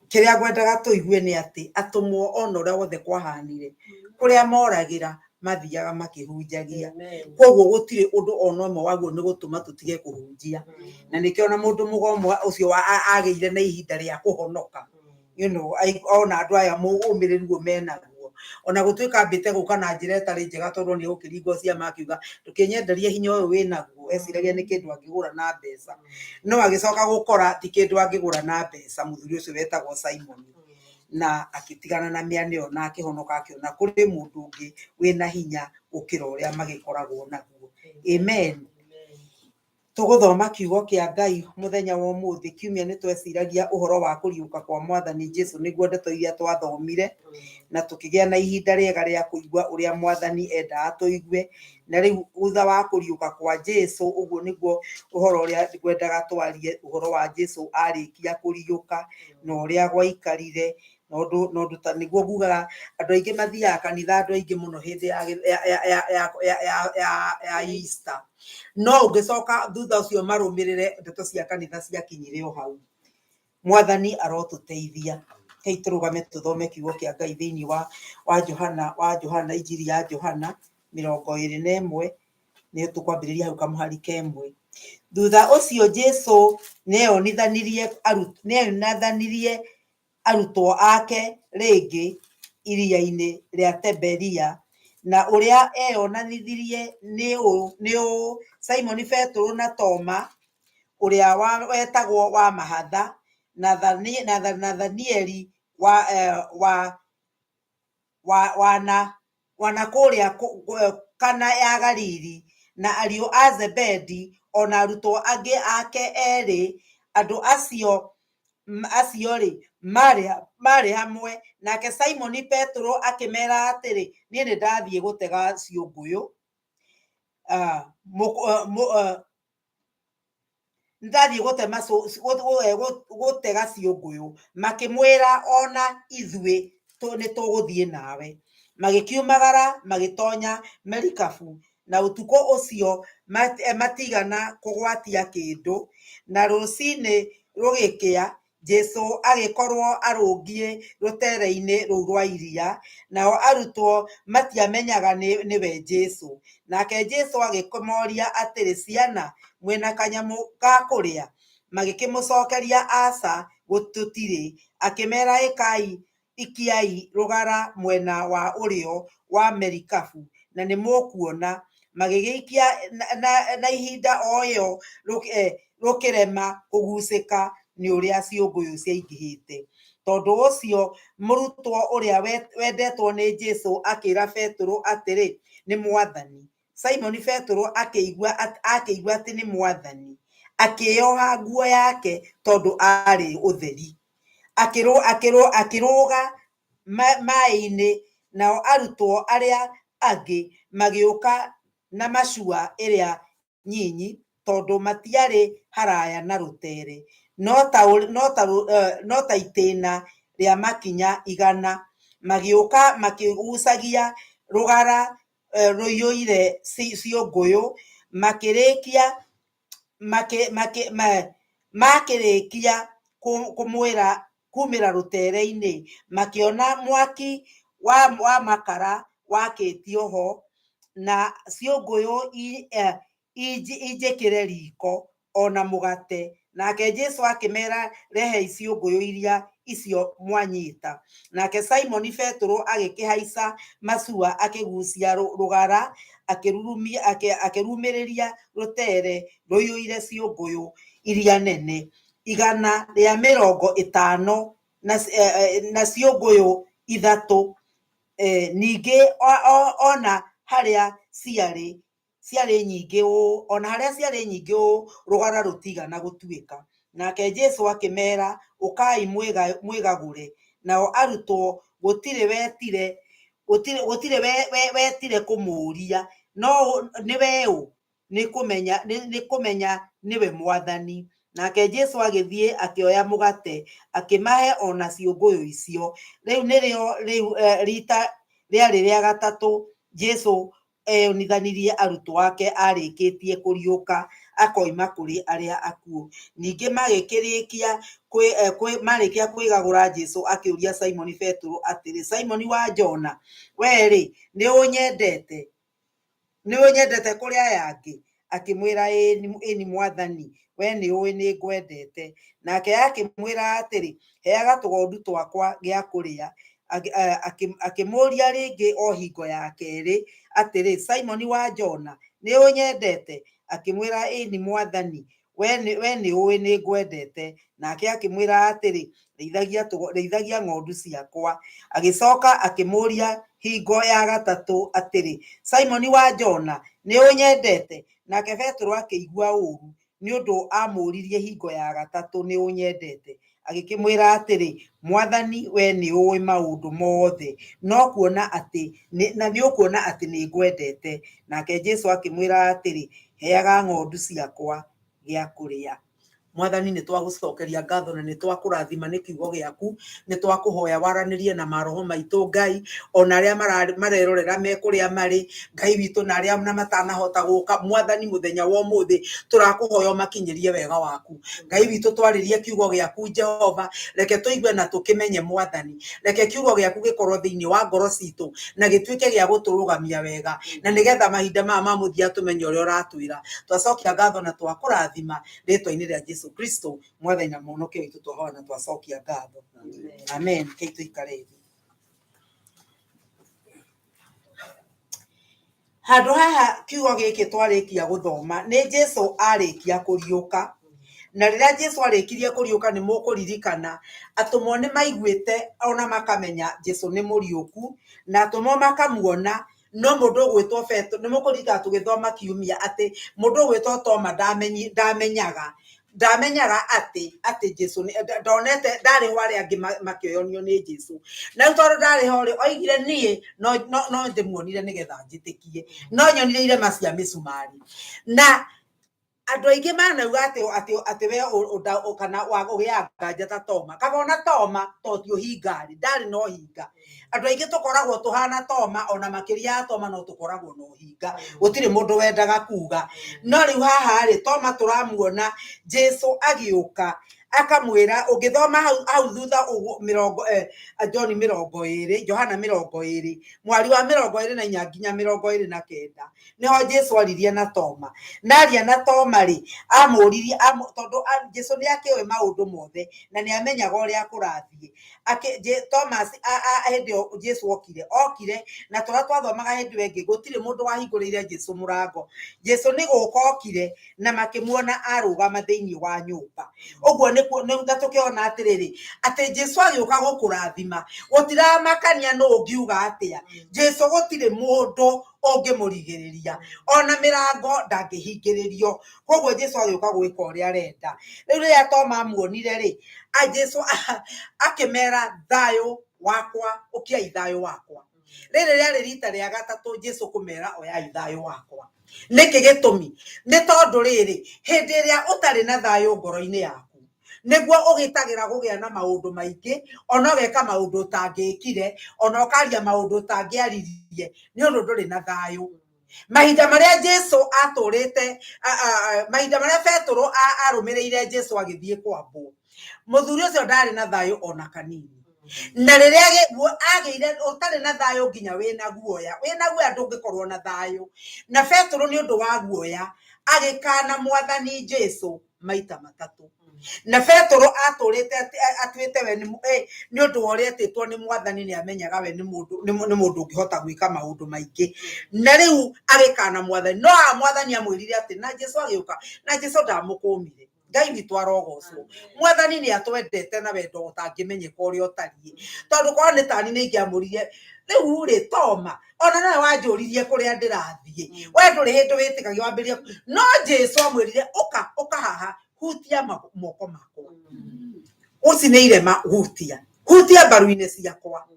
kĩrĩa ngwendaga tũigue nĩ atĩ atũmwo ona ũrĩa wothe kwahanire kũrĩa moragĩra mathiaga makĩhunjagia. Amen. Koguo gũtirĩ ũndũ ona ũmwe waguo nĩ gũtũma tũtige kũhunjia, na nĩkĩo ona mũndũ mũgomo ũcio agĩire na ihinda rĩa kũhonoka, you know, ona andũ aya ũmĩrĩru ũyũ menaguo. Ona gũtuĩka ambĩte gũka na njĩra ĩtarĩ njega tondũ nĩ gũkĩringwo ciama akiuga ndũkĩnyenderie hinya ũyũ wĩnaguo, eciragia nĩ kĩndũ angĩgũra na mbeca, no agĩcoka gũkora ti kĩndũ angĩgũra na mbeca. Mũthuri ũcio wetagwo Simon na akĩtigana na mĩena ĩyo na akĩhonoka akĩona kũrĩ mũndũ ũngĩ wĩna hinya gũkĩra ũrĩa magĩkoragwo naguo. Amen. Tũgũthoma kiugo kĩa Ngai mũthenya wa ũmũthĩ. Kiumia nĩ tweciragia ũhoro wa kũriũka kwa Mwathani Jesu, nĩguo ndeto iria twathomire, na tũkĩgĩa na ihinda rĩega rĩa kũigua ũrĩa Mwathani endaga tũigue. Na rĩu thutha wa kũriũka kwa Jesu, ũguo nĩguo ũhoro ũrĩa ngwendaga twarie, ũhoro wa Jesu arĩkia kũriũka na ũrĩa gwaikarire. Na ũndũ ta nĩguo ngugaga andũ aingĩ mathiaga kanitha, andũ aingĩ mũno hĩndĩ ya Easter, no ũngĩcoka thutha ũcio marũmĩrĩre ndeto cia kanitha ciakinyire o hau. Mwathani arotũteithia. Rekei tũrũgame tũthome kiugo kĩa Ngai thĩinĩ wa Johana, Injiri ya Johana 21, nĩ tũkwambĩrĩria hau kamũhari kemwe. Thutha ũcio Jesu nĩeyonithanirie arutwo ake rĩngĩ iria-inĩ rĩa Tiberia, na ũrĩa eyonanithirie nĩ ũũ: Simoni Petero na Toma ũrĩa wetagwo wa Mahatha, na Nathanieli wa na kũrĩa Kana ya Galili, na ariũ a Zebedi, o na arutwo angĩ ake erĩ. Andũ acio-rĩ, marĩ hamwe nake. Simoni Petero akĩmera atĩrĩ, "Niĩ nĩ ndathiĩ gũtega ciũngũyũ." Ndathiĩ gũtega ciũngũyũ. Makĩmwĩra, "Ona ithuĩ nĩ tũgũthiĩ nawe." Magĩkiumagara magĩtonya merikabu, na ũtukũ ũcio matigana kũgwatia kĩndũ. Na rũcinĩ rũgĩkĩa, Jesu agĩkorwo arũngiĩ rũtere-inĩ rũu rwa iria, nao arutwo matiamenyaga nĩwe Jesu. Nake Jesu agĩkĩmoria atĩrĩ, "Ciana, mwĩna kanyamũ ga kũrĩa?" Magĩkĩmũcokeria, "Aca, tũtirĩ." Akĩmera, "Ĩkai, ikiai rũgara mwena wa ũrĩo wa merikabu, na nĩ mũkuona." Magĩgĩikia, na ihinda o ĩyo rũkĩrema kũgucĩka nĩ ũrĩa ciũngũyũ ciaingĩhĩte. Tondũ ũcio mũrutwo ũrĩa wendetwo nĩ Jesu akĩra Petero atĩrĩ, "Nĩ Mwathani." Simoni Petero akĩigua atĩ nĩ Mwathani, akĩĩoha nguo yake, tondũ aarĩ ũtheri, akĩrũga maĩ-inĩ. Nao arutwo arĩa angĩ magĩũka na macua ĩrĩa nyinyi, tondũ matiarĩ haraya na rũtere, no ta itĩna rĩa makinya 100. Magĩũka makĩgucagia rũgara rũiyũire ciũngũyũ. Makĩrĩkia kumĩra rũtere-inĩ, makĩona mwaki wa makara wakĩtio ho, na ciũngũyũ injĩkĩre riko, ona mũgate. Nake Jesu akĩmera, "Rehei ciũngũyũ iria icio mwanyita." Nake Simoni Petero agĩkĩhaica macua, akĩgucia rũgara, akĩrumĩrĩria rũtere rũiyũire ciũngũyũ iria nene, 150 na ciũngũyũ ithatũ. Ningĩ ona harĩa ciarĩ nyingĩ ũũ, ona harĩa ciarĩ nyingĩ ũũ, rũgara rũtigana gũtuĩka. Nake Jesu akĩmera, "Ũkai mwĩgagũre." Nao arutwo gũtirĩ wetire kũmũũria, "No nĩwe ũ?" Nĩ kũmenya nĩwe Mwathani. Nake Jesu agĩthiĩ akĩoya mũgate, akĩmahe, ona ciũngũyũ icio. Rĩu nĩrĩo rĩu rita rĩarĩ rĩa gatatũ Jesu eyonithanirie arutwo ake arĩkĩtie kũriũka akoima kũrĩ arĩa akuũ. Ningĩ marĩkia kwĩgagũra, Jesu akĩũria Simoni Petero atĩrĩ, "Simoni wa Jona, wee-rĩ, nĩ ũnyendete kũrĩ aya angĩ?" Akĩmwĩra, "Ĩni Mwathani, we nĩ ũĩ nĩ ngwendete." Nake akĩmwĩra atĩrĩ, "Heaga tũgondu twakwa gĩa kũrĩa." Akĩmũũria rĩngĩ o hingo ya kerĩ atĩrĩ, Simoni wa Jona, nĩ ũnyendete? Akĩmwĩra, ĩni Mwathani, we nĩ ũĩ nĩ ngwendete. Nake akĩmwĩra atĩrĩ, rĩithagia ng'ondu ciakwa. Agĩcoka akĩmũũria hingo ya gatatũ atĩrĩ, Simoni wa Jona, nĩ ũnyendete? Nake Petero akĩigua ũũru nĩ ũndũ amũũririe hingo ya gatatũ, nĩ ũnyendete? Agĩkĩmwĩra atĩrĩ, Mwathani, we nĩ ũĩ maũndũ mothe, no kuona atĩ na nĩ ũkuona atĩ nĩ ngwendete. Nake Jesũ akĩmwĩra atĩrĩ, heaga ng'ondu ciakwa gĩa kũrĩa. Mwathani, nĩ twagũcokeria ngatho na nĩ twakũrathima nĩ kiugo gĩaku. Nĩ twakũhoya waranĩrie na maroho maitũ, Ngai, ona arĩa marerorera me kũrĩa marĩ, Ngai witũ, na arĩa na matanahota gũka. Mwathani, mũthenya wa ũmũthĩ tũrakũhoya ũmakinyĩrie wega waku. Ngai witũ, twarĩrie kiugo gĩaku, Jehova, reke tũigue na tũkĩmenye. Mwathani, reke kiugo gĩaku gĩkorwo thĩinĩ wa ngoro citũ na gĩtuĩke gĩa gũtũrũgamia wega, na nĩgetha mahinda maya ma mũthia tũmenye ũrĩa ũratwĩra. Twacokia ngatho na twakũrathima rĩtwa-inĩ rĩa Jesu Kristo, Mwathani na Mũhonokia witũ, twahoya na twacokia ngatho, amen. Kei tũikare thĩ. Handũ haha kiugo gĩkĩ twarĩkia gũthoma nĩ Jesu arĩkia kũriũka. Na rĩrĩa Jesu arĩkirie kũriũka, nĩ mũkũririkana atũmwo nĩ maiguĩte ona makamenya Jesu nĩ mũriũku, na atũmwo makamuona, no mũndũ ũgwĩtwo Petero, nĩ mũkũririkana tũgĩthoma kiumia atĩ mũndũ ũgwĩtwo Toma ndamenyaga atĩ Jesu ndonete, ndarĩ ho arĩa angĩ makĩoyonio nĩ Jesu. Na rĩu tondũ ndarĩ ho rĩ, oigire, niĩ no ndĩmuonire nĩgetha njĩtĩkie, no nyonire irema cia mĩcumarĩ. Na andũ aingĩ manauga atĩ we kana ũgĩaga nganja ta Toma, kaba ona Toma to ti ũhinga rĩ, ndarĩ na ũhinga. Andũ aingĩ tũkoragwo tũhana Toma, ona makĩria ya Toma, no tũkoragwo na ũhinga, gũtirĩ mũndũ wendaga kuga. No rĩu haha rĩ, Toma tũramuona Jesu agĩũka akamwĩra, ũngĩthoma hau thutha ũguo mĩrongo John 20, Johana 20, mwari wa 24 nginya 29, nĩho Jesu aririe na Toma. Na aria na Toma rĩ, amũririe, tondũ Jesu nĩ akĩũĩ maũndũ mothe na nĩ amenyaga ũrĩa kũrathiĩ. Thomas hĩndĩ ĩyo Jesu okire na tũrĩa twathomaga hĩndĩ ĩyo ĩngĩ, gũtirĩ mũndũ wahingũrĩire Jesu mũrango. Jesu nĩ gũka okire na makĩmuona arũgama thĩinĩ wa nyũmba. Ũguo nĩ tũkĩona atĩrĩrĩ, atĩ Jesu agĩũka gũkũrathima, gũtiramakania nũ ũngiuga atĩa. Jesu gũtirĩ mũndũ ũngĩmũrigĩrĩria, ona mĩrango ndangĩhingĩrĩrio. Koguo Jesu agĩũka gwĩka ũrĩa arenda. Rĩu rĩrĩa Toma amuonire rĩ, Jesu akĩmera, thayũ wakwa, ũkiai thayũ wakwa. Rĩrĩ rĩarĩ rita rĩa gatatũ Jesu kũmera, oyai thayũ wakwa. Nĩkĩ gĩtũmi? Nĩ tondũ rĩrĩ, hĩndĩ ĩrĩa ũtarĩ na thayũ ngoro-inĩ yaku, nĩguo ũgĩtagĩra kũgĩa na maũndũ maingĩ, ona ũgeka maũndũ ũtangĩkire, ona ũkaria maũndũ ũtangĩaririe, nĩ ũndũ ndũrĩ na thayũ. Mahinda marĩa Jesu atũrĩte, mahinda marĩa Petero arũmĩrĩire Jesu agĩthiĩ kwambwo, mũthuri ũcio ndarĩ na thayũ ona kanini. Na rĩrĩa agĩire ũtarĩ na thayũ, nginya wĩna guoya, wĩna guoya ndũngĩkorwo na thayũ. Na Petero nĩ ũndũ wa guoya agĩkana Mwathani Jesu maita matatũ. Na Petero atũrĩte atuĩte we nĩ ũndũ wa ũrĩa etĩtwo nĩ Mwathani, nĩ amenyaga we nĩ mũndũ ũngĩhota gwĩka maũndũ maingĩ. Na rĩu agĩkana Mwathani. No Mwathani amwĩrire atĩ, na Jesu agĩũka na Jesu ndamũkũmire. Ngai witũ arogocwo. Mwathani nĩ atwendete na wendo ũtangĩmenyeka ũrĩa ũtariĩ, tondũ korwo nĩ tani nĩ ingĩamũririe, rĩu rĩ, Toma, ona nawe wanjũririe kũrĩa ndĩrathiĩ, we ndũrĩ hĩndĩ wĩtĩkagia wambĩrĩrie. No Jesu amwĩrire, ũka, ũka haha, hutia moko makwa, ũci nĩ irema, hutia, hutia mbaru-inĩ ciakwa.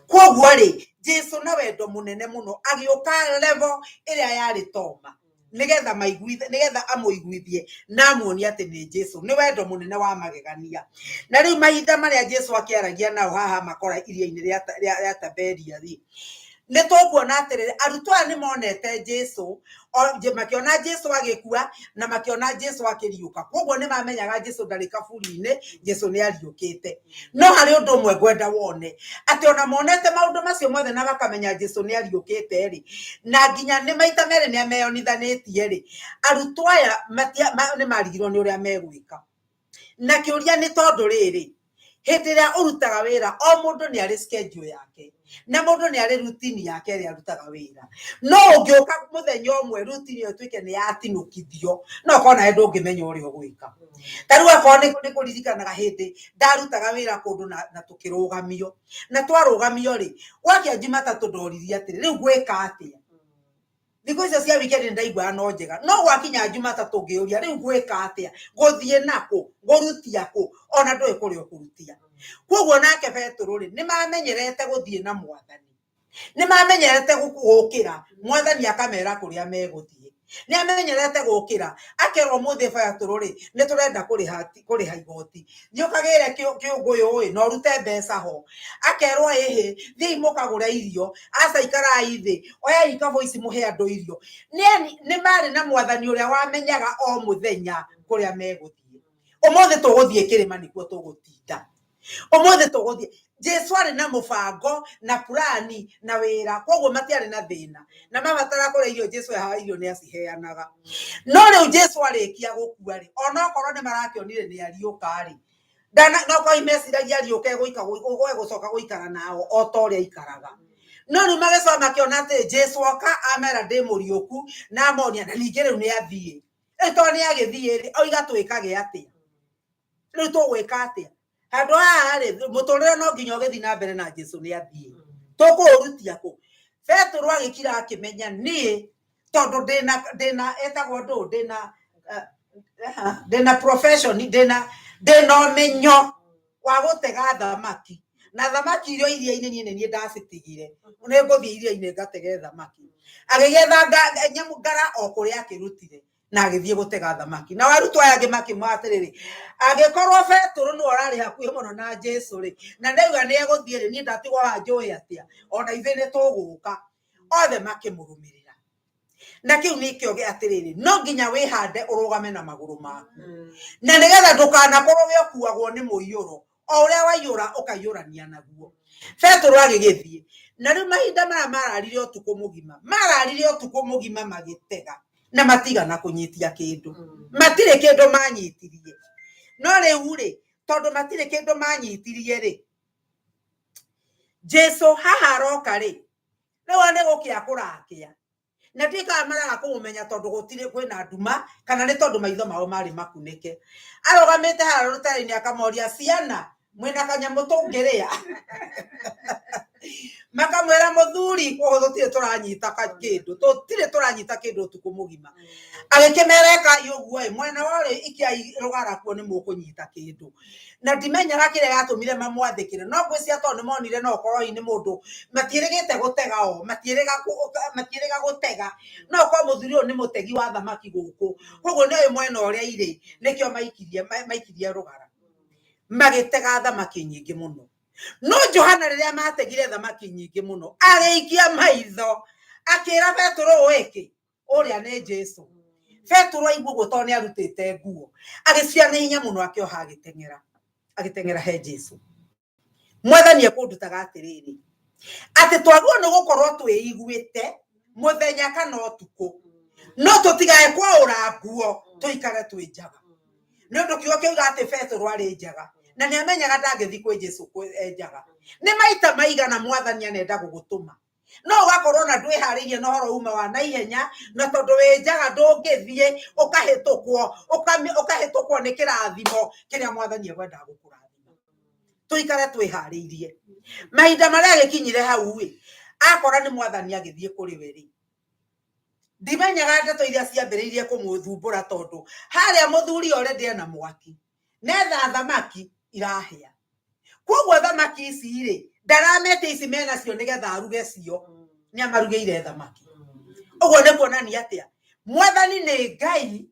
Koguo rĩ, Jesu na wendo mũnene mũno agĩũka level ĩrĩa yarĩ Toma, nĩgetha maiguithe, nĩgetha amũiguithie na amuonie atĩ nĩ Jesu. Nĩ wendo mũnene wa magegania. Na rĩu mahinda marĩa Jesu akĩaragia nao haha makora iria-inĩ rĩa Tiberia rĩ, nĩ tũkuona atĩrĩrĩ, arutwo aya nĩ monete Jesu, makĩona Jesu agĩkua na makĩona Jesu akĩriũka. Koguo nĩ mamenyaga Jesu ndarĩ kaburi-inĩ, Jesu nĩ ariũkĩte. No harĩ ũndũ ũmwe ngwenda wone, atĩ ona monete maũndũ macio mothe na makamenya Jesu nĩ ariũkĩte rĩ, na nginya nĩ maita merĩ nĩ ameyonithanĩtie rĩ, arutwo aya nĩ marigirwo nĩ ũrĩa megwĩka. Na kĩũria nĩ tondũ rĩrĩ, Hĩndĩ ĩrĩa ũrutaga wĩra, o mũndũ nĩ arĩ schedule yake na mũndũ nĩ arĩ routine yake ĩrĩa arutaga wĩra. No ũngĩũka mũthenya ũmwe routine ĩyo ĩtuĩke nĩ yatinũkithio, no ũkorwo nawe ndũngĩmenya ũrĩa ũgwĩka. Ta rĩu akorwo nĩ kũririkanaga hĩndĩ ndarutaga wĩra kũndũ na tũkĩrũgamio, na twarũgamio rĩ, gwakĩa Jumatatũ ndoririe atĩrĩ, rĩu ngwĩka atĩa? Thikũ icio cia weekend nĩ ndaiguaga no njega, no gwakinya Jumatatũ ngĩũria rĩu ngwĩka atĩa, ngũthiĩ nakũ, ngũrutia kũ, ona ndũĩ kũrĩa ũkũrutia. Koguo nake Petero rĩ, nĩ mamenyerete gũthiĩ na mwathani, nĩ mamenyerete gũkĩra mwathani akamera kũrĩa megũthiĩ, nĩ amenyerete gũkĩra akerwo mũthĩ Petero rĩ, nĩ tũrenda kũrĩha igoti, thiĩ ũkagĩre kĩũngũyũ ĩ na ũrute mbeca ho. Akerwo ĩhĩ, thiĩi mũkagũre irio, aca ikarai thĩ, oyai ikabũ ici mũhe andũ irio. Nĩ marĩ na mwathani ũrĩa wamenyaga o mũthenya kũrĩa megũthiĩ. Ũmũthĩ tũgũthiĩ kĩrĩma nĩkuo tũgũtinda, ũmũthĩ tũgũthiĩ. Jesu arĩ na mũbango na purani na wĩra, koguo matiarĩ na thĩna na mabatara kũrĩa irio. Jesu ehaga irio nĩ aciheanaga. No rĩu Jesu arĩkia gũkua rĩ, onokorwo nĩ marakĩonire nĩ ariũka rĩ, no korwo meciragia ariũka egũcoka gũikara nao o ta ũrĩa aikaraga. No rĩu magĩcoka makĩona atĩ Jesu oka amera ndĩ mũriũku na amonia, na ningĩ rĩu nĩ athiĩ. Rĩu tondũ nĩ agĩthiĩ rĩ, oiga twĩkage atĩa? Rĩu tũgwĩka atĩa? Handũ haha rĩ, mũtũrĩre no nginya ũgĩthiĩ na mbere na Jesu nĩ athiĩ. Tũkũũrutia kũ? Petero agĩkira akĩmenya niĩ tondũ ndĩna etagwo ndũ, ndĩna profession, ndĩna ũmenyo wa gũtega thamaki, na thamaki iria iria-inĩ niĩ nĩ niĩ ndacitigire, nĩ ngũthiĩ iria-inĩ ngatege thamaki. Agĩgĩetha nyamũ ngara o kũrĩa akĩrutire na agĩthiĩ gũtega thamaki. Na arutwo aya angĩ makĩmwĩra atĩrĩrĩ, angĩkorwo Petero nĩwe ũrarĩ hakuhĩ mũno na Jesu rĩ, na nĩauga nĩ egũthiĩ rĩ, niĩ ndatigwo haha njũĩ atĩa? Ona ithuĩ nĩ tũgũka. Othe makĩmũrũmĩrĩra. Na kĩu nĩkĩo gĩa atĩrĩrĩ, no nginya wĩhande ũrũgame na magũrũ maku, na nĩgetha ndũkanakorwo we ũkuagwo nĩ mũiyũro, o ũrĩa waiyũra ũkaiyũrania naguo. Petero agĩgĩthiĩ. Na rĩu mahinda maya mararire ũtukũ mũgima, mararire ũtukũ mũgima magĩtega na matigana kũnyitia kĩndũ, matirĩ kĩndũ manyitirie. No rĩu rĩ, tondũ matirĩ kĩndũ manyitirie rĩ, Jesu haha aroka rĩ, rĩu nĩ gũkĩa kũrakĩa, na ndiũĩ kana maraga kũmũmenya tondũ gũtirĩ kwĩna nduma kana nĩ tondũ maitho mao marĩ makunĩke. Arũgamĩte haha rũtere-inĩ akamoria, ciana mwĩna kanyamũ tũngĩrĩa? Makamwĩra, mũthuri, gũkũ tũtirĩ tũranyita kĩndũ, tũtirĩ tũranyita kĩndũ ũtukũ mũgima. Agĩkĩmera, ĩkai ũguo ĩ, mwena wa ũrĩo ikiai rũgara kuo nĩ mũkũnyita kĩndũ. Na ndimenyaga kĩrĩa gĩatũmire mamwathĩkĩre, no ngwĩciria tondũ nĩ monire no ũkorwo hihi nĩ mũndũ matiĩrĩgĩte gũtega, o matiĩrĩga gũtega, no ũkorwo mũthuri ũyũ nĩ mũtegi wa thamaki gũkũ, koguo nĩ oĩ mwena ũrĩa irĩ, nĩkĩo maikirie rũgara magĩtega thamaki nyingĩ mũno. No Johana rĩrĩa mategire thamaki nyingĩ mũno, agĩikia maitho akĩra Petero, ũĩkĩ ũrĩa nĩ Jesu. Petero aigua ũguo tondũ nĩ arutĩte nguo, agĩcia na hinya mũno, akĩoha agĩteng'era he Jesu. Mwathani ekũndutaga atĩrĩrĩ, atĩ twagĩrĩirwo nĩ gũkorwo twĩiguĩte mũthenya kana ũtukũ, no tũtigae kwaũra nguo, tũikare twĩ njaga. Nĩ ũndũ kiugo kĩuga atĩ Petero arĩ njaga, na nĩ amenyaga ndangĩthiĩ kwĩ Jesu e njaga. Nĩ maita maigana mwathani anenda gũgũtũma, no ũgakorwo na ndwĩharĩirie na ũhoro uma wa naihenya, na tondũ wĩ njaga ndũngĩthiĩ, ũkahĩtũkwo nĩ kĩrathimo kĩrĩa mwathani ekwendaga gũkũrathima. Tũikare twĩharĩirie. Mahinda marĩa agĩkinyire hau ĩ, akora nĩ mwathani agĩthiĩ kũrĩ we rĩ, ndimenyaga ndeto iria ciambĩrĩirie kũmũthumbũra, tondũ harĩa mũthuri already ena mwaki netha thamaki irahĩa. Koguo thamaki ici rĩ, ndaramete ici menacio nĩgetha aruge cio, nĩ amarugĩire thamaki. Ũguo nĩ kuonania atĩa? Mwathani nĩ Ngai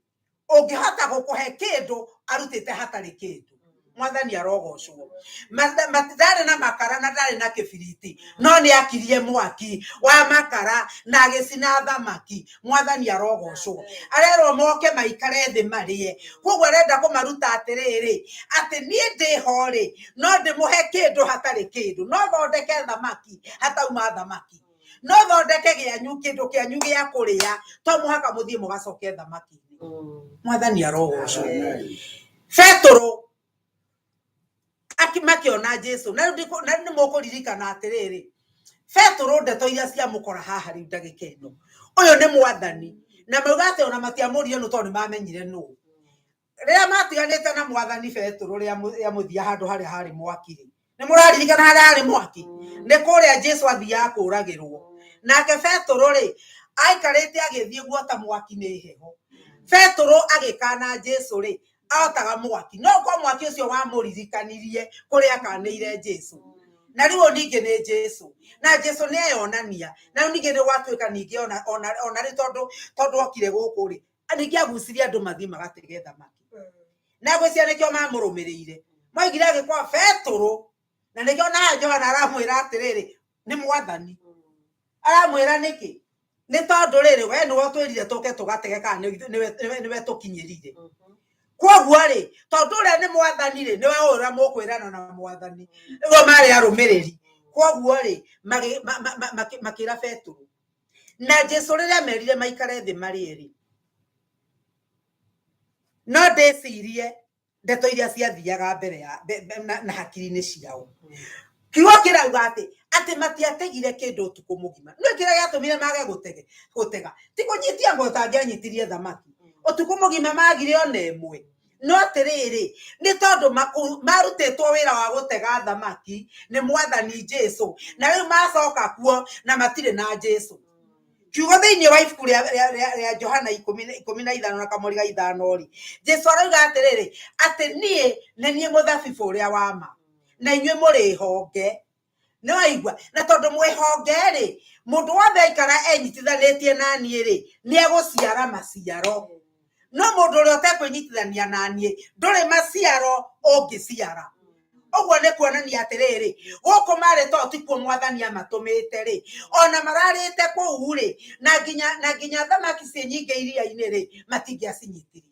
ũngĩhota gũkũhe kĩndũ arutĩte hatarĩ kĩndũ. Mwathani arogocwo. Ndarĩ na makara na ndarĩ na kĩbiriti, no nĩ akirie mwaki wa makara na agĩcina thamaki. Mwathani arogocwo. Arerwo moke maikare thĩ marĩe. Koguo arenda kũmaruta atĩrĩrĩ, atĩ niĩ ndĩho rĩ, no ndĩmũhe kĩndũ hatarĩ kĩndũ, no thondeke thamaki hatauma thamaki, no thondeke gĩanyu kĩndũ kĩanyu gĩa kũrĩa, to mũhaka mũthiĩ mũgacoke thamaki-inĩ. Mwathani arogocwo. Petero Makĩona Jesu na rĩu na rĩu nĩ mũkũririkana atĩrĩrĩ, Petũrũ ndeto iria ciamũkora haha rĩu ndagĩka ĩno, ũyũ nĩ mwathani, na mauga atĩ ona matiamũrire nũ tondũ nĩ mamenyire nũ. Rĩrĩa matiganĩte na mwathani Petũrũ rĩa mũthia handũ harĩa harĩ mwaki rĩ, nĩ mũraririkana harĩa harĩ mwaki? Nĩ kũrĩa Jesu athiaga kũragĩrwo. Nake Petũrũ rĩ, aikarĩte agĩthiĩ guota mwaki nĩ heho. Petũrũ agĩkana Jesu rĩ, aotaga mwaki, no korwo mwaki ũcio wamũririkanirie kũrĩa akanĩire Jesu. Na rĩu ũyũ ningĩ nĩ Jesu, na Jesu nĩ eyonania, na rĩu ningĩ nĩ gwatuĩka ningĩ ona ona ona rĩu tondũ okire gũkũ rĩ, ningĩ agucirie andũ mathiĩ magatege thamaki. Na ngwĩciria nĩkĩo mamũrũmĩrĩire, moigire agĩkorwo Petũrũ, na nĩkĩo na Johana aramwĩra atĩrĩrĩ, nĩ mwathani. Aramwĩra nĩkĩ? Nĩ tondũ rĩrĩ, we nĩwe ũtwĩrire tũke tũgatege kana nĩwe tũkinyĩrire. Kwoguo rĩ, tondũ ũrĩa nĩ mwathani rĩ, nĩwe ũrĩa mũkwĩrana na mwathani. Nĩguo marĩ arũmĩrĩri. Kwoguo rĩ, makĩra Petũrũ. Na Jesu rĩrĩa amerire maikare thĩ marĩ erĩ, no ndĩcirie ndeto iria ciathiaga mbere ya na hakiri-inĩ ciao. Kiugo kĩrauga atĩ matiategire kĩndũ ũtukũ mũgima. Nĩ kĩrĩa gĩatũmire mage gũtega. Ti kũnyitia ngo tangĩanyitirie thamaki. Ũtukũ mũgima magire ona ĩmwe. No atĩrĩrĩ, nĩ tondũ marutĩtwo wĩra wa gũtega thamaki nĩ mwathani Jesu, na rĩu macoka kuo na matirĩ na Jesu. Kiugo thĩinĩ wa ibuku rĩa Johana 15 na kamũri ga 5 rĩ, Jesu arauga atĩrĩrĩ, atĩ niĩ nĩ niĩ mũthabibũ ũrĩa wa ma, na inyuĩ mũrĩ honge. Nĩ waigua? Na tondũ mwĩ honge rĩ, mũndũ wothe aikara enyitithanĩtie na niĩ rĩ, nĩ egũciara maciaro. No mũndũ ũrĩa ũtekwĩnyitithania na niĩ, ndũrĩ maciaro ũngĩciara. Ũguo nĩ kuonania atĩrĩrĩ, gũkũ marĩ to tikuo mwathani amatũmĩte rĩ, ona mararĩte kũu rĩ, na nginya thamaki ciĩ nyingĩ iria-inĩ rĩ, matingĩacinyitirie.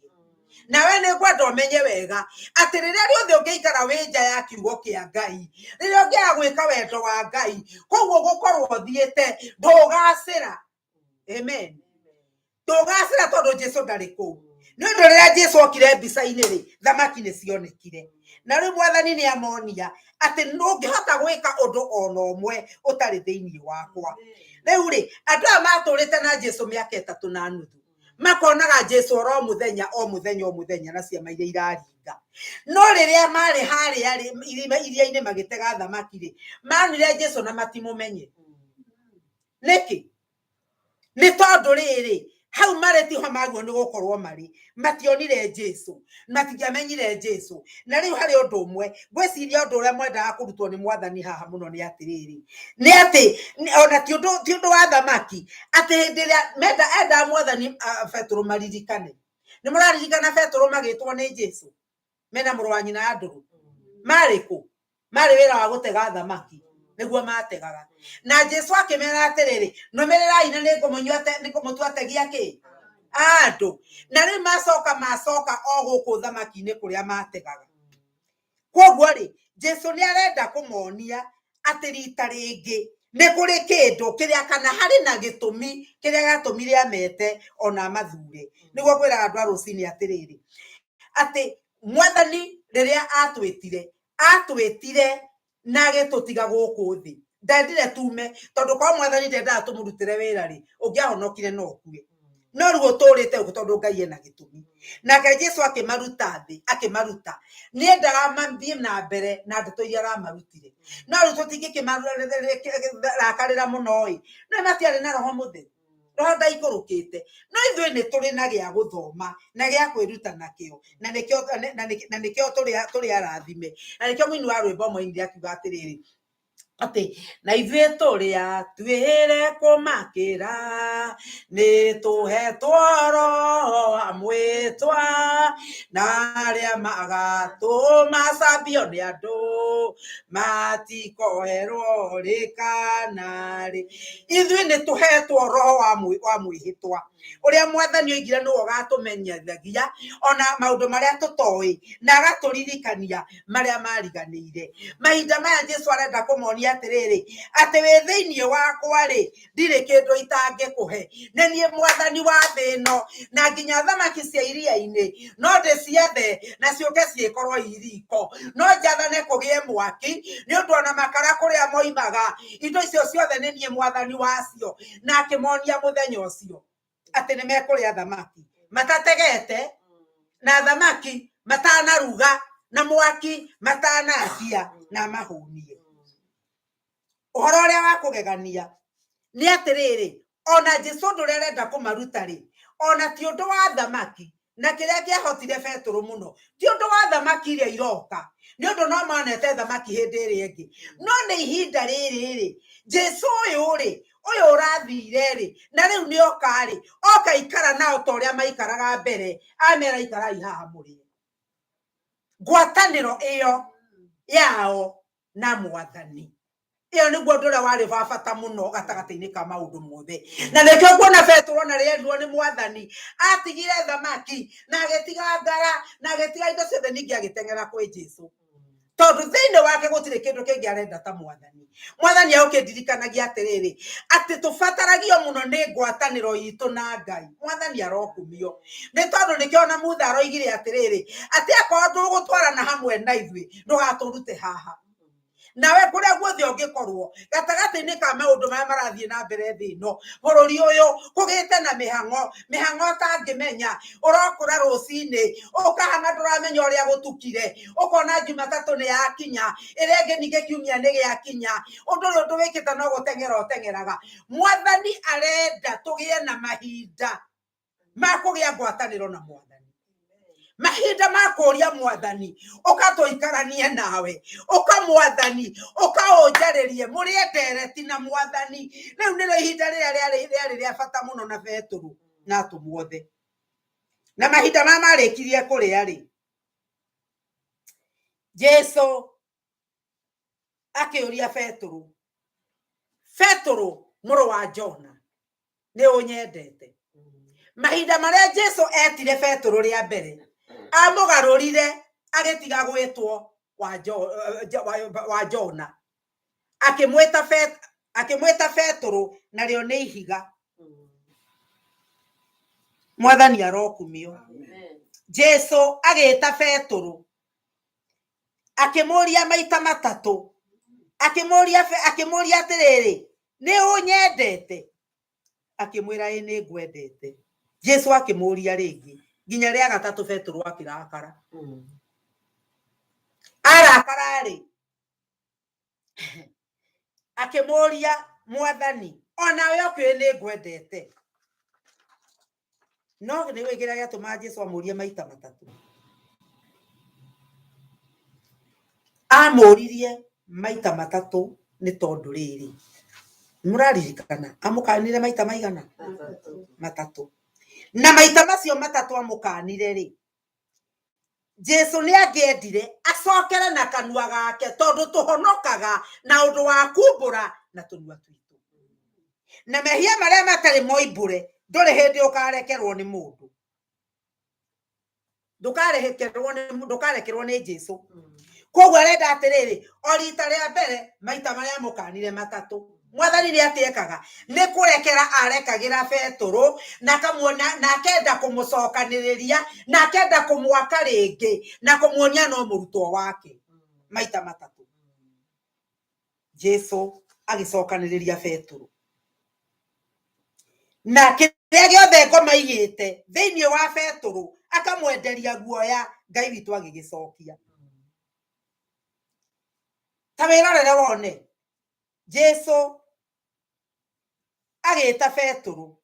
Nawe nĩ ngwenda ũmenye wega atĩ rĩrĩa rĩothe ũngĩikara wĩ nja ya kiugo kĩa Ngai, rĩrĩa ũngĩaga gwĩka wendo wa Ngai, koguo gũkorwo ũthiĩte ndũgacĩra. Amen. Ndũgacĩra tondũ Jesu ndarĩ kũu. Nĩ ũndũ rĩrĩa Jesu okire mbica-inĩ rĩ, thamaki nĩ cionekire. Na rĩu mwathani nĩ amonia atĩ ndũngĩhota gwĩka ũndũ ona ũmwe ũtarĩ thĩinĩ wakwa. Rĩu rĩ, andũ aya matũrĩte na Jesu mĩaka 3.5, makonaga Jesu oro mũthenya, o mũthenya, o mũthenya na ciama iria iraringa. No rĩrĩa marĩ harĩa rĩ, iria-inĩ magĩtega thamaki rĩ, monire Jesu na matimũmenye. Nĩkĩ? Nĩ tondũ rĩrĩ, hau marĩ tiho maguo nĩ gũkorwo marĩ, mationire Jesu, matingĩamenyire Jesu. Na rĩu harĩ ũndũ ũmwe, ngwĩciria ũndũ ũrĩa mwendaga kũrutwo nĩ mwathani haha mũno nĩ atĩrĩrĩ, nĩ atĩ, ona ti ũndũ wa thamaki, atĩ hĩndĩ ĩrĩa endaga mwathani, Petũrũ maririkane. Nĩ mũraririkana Petũrũ magĩtwo nĩ Jesu? Mena mũrũ wa nyina Andũrũ. Marĩ kũ? Marĩ wĩra wa gũtega thamaki, nĩguo mategaga. Na Jesu akĩmera atĩrĩrĩ, nũmĩrĩrai na nĩngũmũtua ategi a kĩ? Andũ. Na rĩu macoka o gũkũ thamaki-inĩ kũrĩa mategaga. Kwoguo rĩ, Jesu nĩ arenda kũmonia atĩ rita rĩngĩ nĩ kũrĩ kĩndũ kĩrĩa kana harĩ na gĩtũmi kĩrĩa gĩatũmire amete ona amathure. Nĩguo ngwĩraga andũ a rũcinĩ atĩrĩrĩ, atĩ mwathani rĩrĩa atwĩtire, atwĩtire na agĩtũtiga gũkũ thĩ. Ndendire tume, tondũ korwo mwathani ndendaga tũmũrutĩre wĩra rĩ, ũngĩahonokire no ũkue. No rĩu ũtũrĩte ũguo tondũ Ngai ena gĩtũmi. Nake Jesu akĩmaruta thĩ, akĩmaruta. Nĩendaga mathiĩ na mbere na ndeto iria aramarutire. No rĩu tũtingĩkĩmarakarĩra mũno ĩ, no matiarĩ na roho mũtheru. Roho ndaikũrũkĩte. No ithuĩ nĩ tũrĩ na gĩa gũthoma na gĩa kwĩruta nakĩo, na nĩkĩo tũrĩ arathime. Na nĩkĩo mũini wa rwĩmbo mwainire akiuga atĩrĩrĩ, atĩ na ithuĩ tũrĩ atuĩre kũmakĩra, nĩ tũhetwo roho wa mwĩtwa, na arĩa magatũma cambio nĩ andũ, matikoherwo rĩ kana rĩ. Ithuĩ nĩ tũhetwo roho wa mwĩhĩtwa, ũrĩa mwathani oigire nĩwe ũgatũmenyithagia ona maũndũ marĩa tũtoĩ, na agatũririkania marĩa mariganĩire. Mahinda maya Jesu arenda kũmonia akĩmonia atĩrĩrĩ, atĩ wĩ thĩinĩ wakwa rĩ, ndirĩ kĩndũ itangĩkũhe. Nĩ niĩ mwathani wa thĩ ĩno, na nginya thamaki cia iria-inĩ no ndĩciethe na ciũke ciĩkorwo iriko. No njathane kũgĩe mwaki, nĩ ũndũ ona makara kũrĩa moimaga, indo icio ciothe nĩ niĩ mwathani wacio. Na akĩmonia mũthenya ũcio atĩ nĩ mekũrĩa thamaki matategete, na thamaki matanaruga, na mwaki matanakia, na mahũnie. Ũhoro ũrĩa wa kũgegania nĩ atĩrĩrĩ, ona Jesu ũndũ ũrĩa arenda kũmaruta rĩ, ona ti ũndũ wa thamaki, na kĩrĩa kĩahotire Petũrũ mũno ti ũndũ wa thamaki iria iroka, nĩ ũndũ no monete thamaki hĩndĩ ĩrĩa ĩngĩ, no nĩ ihinda rĩrĩ rĩ, Jesu ũyũ rĩ, ũyũ ũrathire rĩ, na rĩu nĩ oka rĩ, oka ikara nao ta ũrĩa maikaraga mbere, amera ikarai haha mũrĩe. Ngwatanĩro ĩyo yao na Mwathani, ĩyo nĩguo ũndũ ũrĩa warĩ wa bata mũno gatagatĩ-inĩ ka maũndũ mothe. Na nĩkĩo kuona Petũrũ ona rĩerirwo nĩ Mwathani, atigire thamaki na agĩtiga ngara na agĩtiga indo ciothe, ningĩ agĩteng'era kwĩ Jesu, tondũ thĩinĩ wake gũtirĩ kĩndũ kĩngĩ arenda ta Mwathani. Mwathani agũkĩndirikanagia atĩrĩrĩ, atĩ tũbataragio mũno nĩ ngwatanĩro itũ na Ngai. Mwathani arokumio, nĩ tondũ nĩkĩo ona Mutha aroigire atĩrĩrĩ, atĩ akorwo ndũgũtwarana hamwe na ithuĩ, ndũgatũrute haha. Nawe kũrĩa guothe ũngĩkorwo gatagatĩ-inĩ ka maũndũ marĩa marathiĩ na mbere thĩ ĩno, bũrũri ũyũ kũgĩte na mĩhang'o, mĩhang'o ũtangĩmenya, ũrokũra rũcinĩ ũkahang'a ndũramenya ũrĩa gũtukire, ũkona Jumatatũ nĩ yakinya, ĩrĩa ĩngĩ ningĩ kiumia nĩ gĩakinya, ũndũ ũrĩa ũndũ wĩkĩte no gũteng'era ũteng'eraga. Mwathani arenda tũgĩe na mahinda ma kũgĩa ngwatanĩro na Mwathani, mahinda ma kũũria Mwathani ũka tũikaranie nawe, ũka Mwathani ũkaũnjarĩrie, mũrĩe ndereti na Mwathani. Rĩu nĩrĩo ihinda rĩrĩa rĩarĩ rĩa bata mũno na Petũrũ na atũmwo othe. Na mahinda maya marĩkirie kũrĩa rĩ, Jesu akĩũria Petũrũ, Petũrũ mũrũ wa Jona, nĩ ũnyendete? Mahinda marĩa Jesu etire Petũrũ rĩa mbere, amũgarũrire agĩtiga gwĩtwo wa Jona, akĩmwĩta Petũrũ, narĩo nĩ ihiga. Mwathani arokumio. Jesu agĩta Petũrũ, akĩmũria maita matatũ, akĩmũria atĩrĩrĩ, nĩ ũnyendete? Akĩmwĩra, ĩ nĩ ngwendete. Jesu akĩmũria rĩngĩ nginya rĩa gatatũ. Petũrũ akĩrakara. Arakara rĩ, akĩmũria, Mwathani, onawe ũkĩũĩ nĩ ngwendete. No nĩ ũĩ kĩrĩa gĩatũmaga Jesu amũrie maita matatũ? Amũririe maita matatũ nĩ tondũ rĩrĩ, mũraririkana amũkanire maita maigana? Matatũ. Na maita macio matatũ amũkanire rĩ, Jesu nĩ angĩendire acokere na kanua gake, tondũ tũhonokaga na ũndũ wa kumbũra na tũnua twitũ, na mehia marĩa matarĩ moimbũre ndũrĩ hĩndĩ ũkarekerwo nĩ mũndũ, ndũkarekerwo nĩ Jesu. Koguo arenda atĩrĩrĩ, o rita rĩa mbere maita marĩa amũkanire matatũ, Mwathani nĩ atĩ ekaga nĩ kũrekera arekagĩra Petũrũ, na akamuona na akenda kũmũcokanĩrĩria, na akenda kũmwaka rĩngĩ na kũmuonia no mũrutwo wake. Maita matatũ Jesu agĩcokanĩrĩria Petũrũ, na kĩrĩa gĩothe ngoma igĩte thĩinĩ wa Petũrũ akamwenderia guoya, Ngai witũ agĩgĩcokia. Ta wĩrorere wone Jesu agĩta Petũrũ,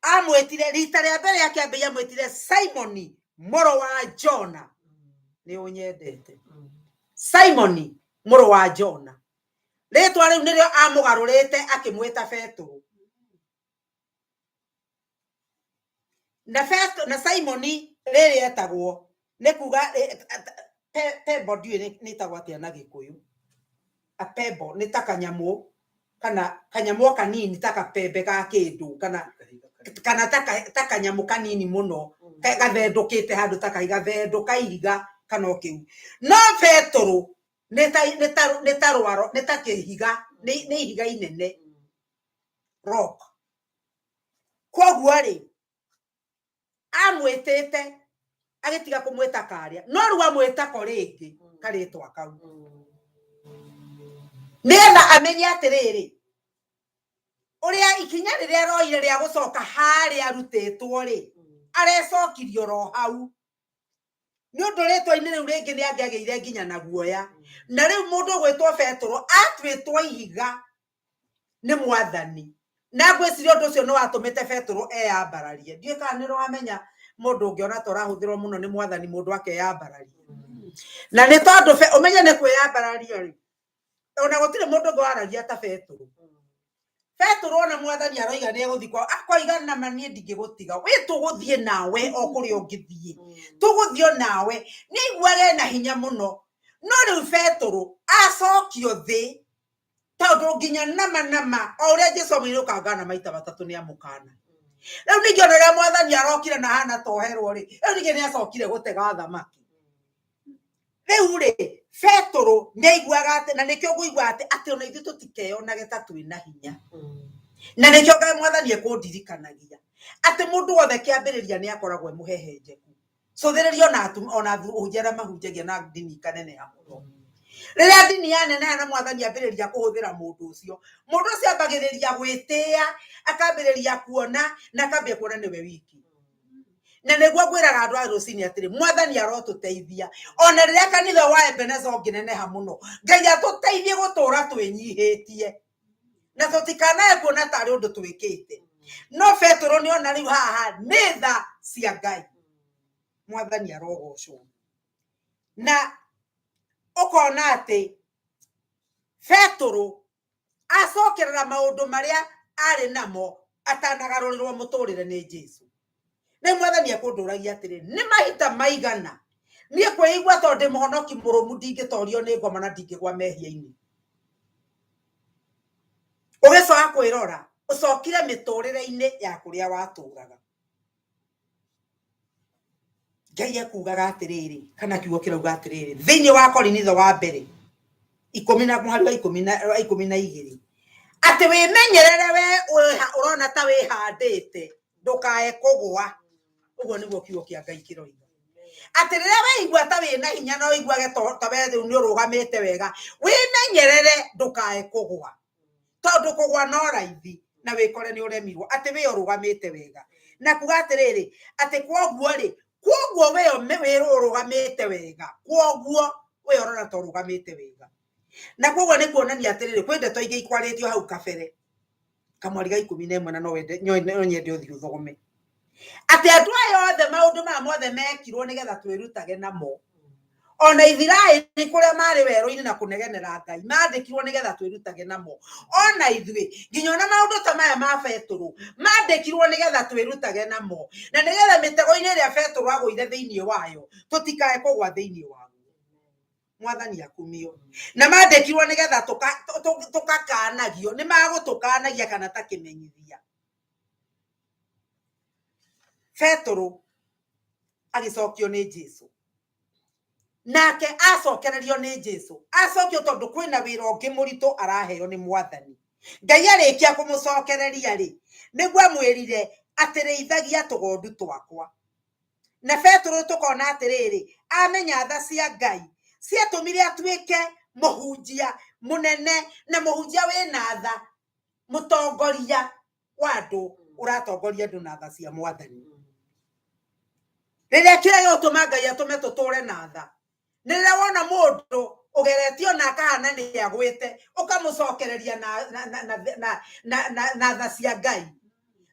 amwĩtire rita rĩa mbere, akĩambĩrĩria amwĩtire Simoni mũrũ wa Jona, nĩ ũnyendete? Simoni mũrũ wa Jona, rĩtwa rĩu nĩrĩo amũgarũrĩte akĩmwĩta Petũrũ. Na Petro, na Simoni rĩrĩ etagwo nĩ kuga pebble, ndiũĩ nĩ ĩtagwo atĩa na Gĩkũyũ. A pebble nĩ ta kanyamũ kana kanyamũ o kanini, ta kapembe ga kĩndũ kana ta kanyamũ kanini mũno gathendũkĩte handũ, ta kahiga, gathendũ ka ihiga kana o kĩu. No Petũrũ Nĩ ta rwaro, nĩ ta kĩhiga, nĩ ihiga inene, rock. Koguo rĩ, amwĩtĩte agĩtiga kũmwĩta karĩa, no rĩu amwĩta ko rĩngĩ karĩtwa kau, nĩgetha amenye atĩrĩrĩ, ũrĩa ikinya rĩrĩa aroire rĩa gũcoka harĩa arutĩtwo rĩ, arecokirio ro hau, nĩ ũndũ rĩtwa-inĩ rĩu rĩngĩ nĩ angĩagĩire nginya na guoya. Na rĩu mũndũ ũgwĩtwo Betũrũ atuĩtwo ihiga nĩ Mwathani, na ngwĩciria ũndũ ũcio nĩ watũmĩte Betũrũ eyambararie. Ndiũĩ kana nĩ ũramenya mũndũ ũngĩona ta ũrahũthĩrwo mũno nĩ Mwathani, mũndũ akeyambararia. Na nĩ tondũ ũmenye nĩ kwĩyambararia rĩ, ona gũtirĩ mũndũ ũngĩ waragia ta Betũrũ. Betũrũ ona Mwathani aroiga nĩ egũthiĩ kwao, akoiga nama niĩ ndingĩgũtiga, wĩ tũgũthiĩ nawe o kũrĩa ũngĩthiĩ, tũgũthiĩ o nawe. Nĩ aiguaga ena hinya mũno, no rĩu Betũrũ acokio thĩ, tondũ nginya nama nama o ũrĩa Jesu amwĩrire ũkangana maita matatũ nĩ amũkana. Rĩu ningĩ ona ũrĩa Mwathani arokire na hana toherwo rĩ, rĩu ningĩ nĩ acokire gũtega thamaki. Rĩu rĩ, Betũrũ nĩ aiguaga atĩ, na nĩkĩo ngũigua atĩ ona ithuĩ tũtikeyonage ta twĩna hinya. Na nĩkĩo Ngai Mwathani ekũndirikanagia atĩ mũndũ wothe kĩambĩrĩria nĩ akoragwo e mũhehenjeku. Cũthĩrĩria ona ona ahunjia arĩa mahunjagia na ndini ikaneneha mũno. Rĩrĩa ndini yaneneha na Mwathani ambĩrĩria kũhũthĩra mũndũ ũcio, mũndũ ũcio ambagĩrĩria gwĩtĩĩa, akambĩrĩria kuona, na akambia kuona nĩwe wiki. Na nĩguo ngwĩraga andũ a rũcinĩ atĩrĩ, Mwathani arotũteithia ona rĩrĩa kanitha wa Ebeneza ũngĩneneha mũno, Ngai atũteithie gũtũra twĩnyihĩtie na tũtikanae kuona tarĩ ũndũ twĩkĩte. No Betũrũ nĩ ona rĩu haha nĩ tha cia Ngai. Mwathani arogocwo. Na ũkona atĩ Betũrũ acokerera maũndũ marĩa arĩ namo atanagarũrĩrwo mũtũrĩre nĩ Jesu. Rĩu Mwathani ekũndũragia atĩrĩ, nĩ mahinda maigana niĩ kwĩigua tondũ ndĩ mũhonoki mũrũmu, ndingĩtorio nĩ ngoma na ndingĩgwa mehia-inĩ. Ũgĩcoka kwĩrora, ũcokire mĩtũrĩre-inĩ ya kũrĩa watũraga. Ngai ekugaga atĩrĩrĩ, kana kiugo kĩrauga atĩrĩrĩ, thĩinĩ wa Korinitho wa mbere ikũmi na mũhari wa ikũmi na igĩrĩ, atĩ wĩmenyerere we ũrona ta wĩhandĩte ndũkae kũgũa. Ũguo nĩguo kiugo kĩa Ngai kĩroiga, atĩ rĩrĩa weigua ta wĩna hinya na ũiguage ta we rĩu nĩ ũrũgamĩte wega, wĩmenyerere ndũkae kũgũa, tondũ kũgũa no raithi na wĩkore nĩ ũremirwo atĩ wĩ ũrũgamĩte wega. Na kuga atĩrĩrĩ, atĩ kwoguo rĩ, kwoguo we wĩ ũrũgamĩte wega, kwoguo we ũrona ta ũrũgamĩte wega. Na kwoguo nĩ kuonania atĩrĩrĩ, kwĩ ndeto ingĩ ikwarĩtio hau kabere kamwari ga 11, na no wende no nyende ũthiĩ ũthome atĩ andũ aya othe maũndũ maya mothe mekirwo nĩgetha twĩrutage namo. Ona Isiraeli kũrĩa marĩ werũ-inĩ na kũnegenera Ngai, mandĩkirwo nĩgetha twĩrutage namo. Ona ithuĩ nginya ona maũndũ ta maya ma Betũrũ mandĩkirwo nĩgetha twĩrutage namo, na nĩgetha mĩtego-inĩ ĩrĩa Betũrũ agũire thĩinĩ wayo tũtikae kũgwa thĩinĩ waguo. Mwathani akumio. Na mandĩkirwo nĩgetha tũkakanagio, nĩ magũtũkanagia kana ta kĩmenyithia. Betũrũ agĩcokio nĩ Jesu, nake acokererio nĩ Jesu, acokio tondũ kwĩna wĩra ũngĩ mũritũ araheo nĩ Mwathani. Ngai arĩkia kũmũcokereria rĩ, nĩguo amwĩrire atĩ rĩithagia tũgondu twakwa. Na Betũrũ tũkona atĩrĩrĩ, amenya tha cia Ngai ciatũmire atuĩke mũhunjia mũnene na mũhunjia wĩna tha, mũtongoria wa andũ, ũratongoria andũ na tha cia Mwathani. Rĩrĩa kĩrĩa gĩgũtũma Ngai atũme tũtũre na tha, nĩ rĩrĩa wona mũndũ ũgeretio na akahana nĩ agwĩte, ũkamũcokereria na tha cia Ngai.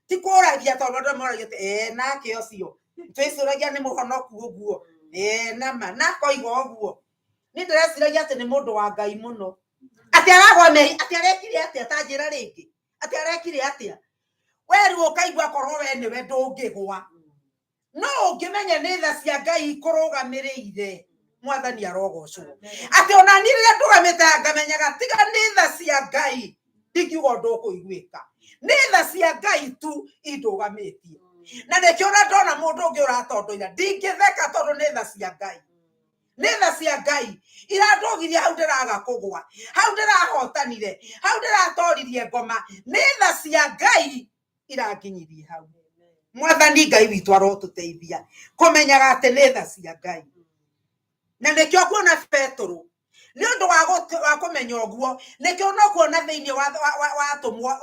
Ti kũragia tondũ andũ moragia atĩ, nake ũcio twĩcũragia nĩ mũhonoku ũguo, nama na akoiga ũguo. Niĩ ndĩreciragia atĩ nĩ mũndũ wa Ngai mũno, atĩ aragwa mehia, atĩ arekire atĩa, ta njĩra rĩngĩ, atĩ arekire atĩa. We rĩu ũkaigua korwo we nĩwe ndũngĩgwa, no ũngĩmenya nĩ tha cia Ngai ikũrũgamĩrĩire. Mwathani arogocwo. Atĩ ona niĩ rĩrĩa ndũgamĩte haha ngamenyaga tiga nĩ tha cia Ngai ndingiuga ũndũ ũkũiguĩka, nĩ tha cia Ngai tu indũgamĩtie. Na nĩkĩo ona ndona mũndũ ũngĩ ũratondoira ndingĩtheka, tondũ nĩ tha cia Ngai. Nĩ tha cia Ngai irandũgirie hau ndĩraga kũgwa, hau ndĩrahotanire, hau ndĩratoririe ngoma. Nĩ tha cia Ngai iranginyirie hau. Mwathani Ngai witũ arotũteithia kũmenyaga atĩ nĩ tha cia Ngai. Na nĩkĩo kuona Petũrũ nĩ ũndũ wa kũmenya ũguo, nĩkĩo no kuona thĩinĩ wa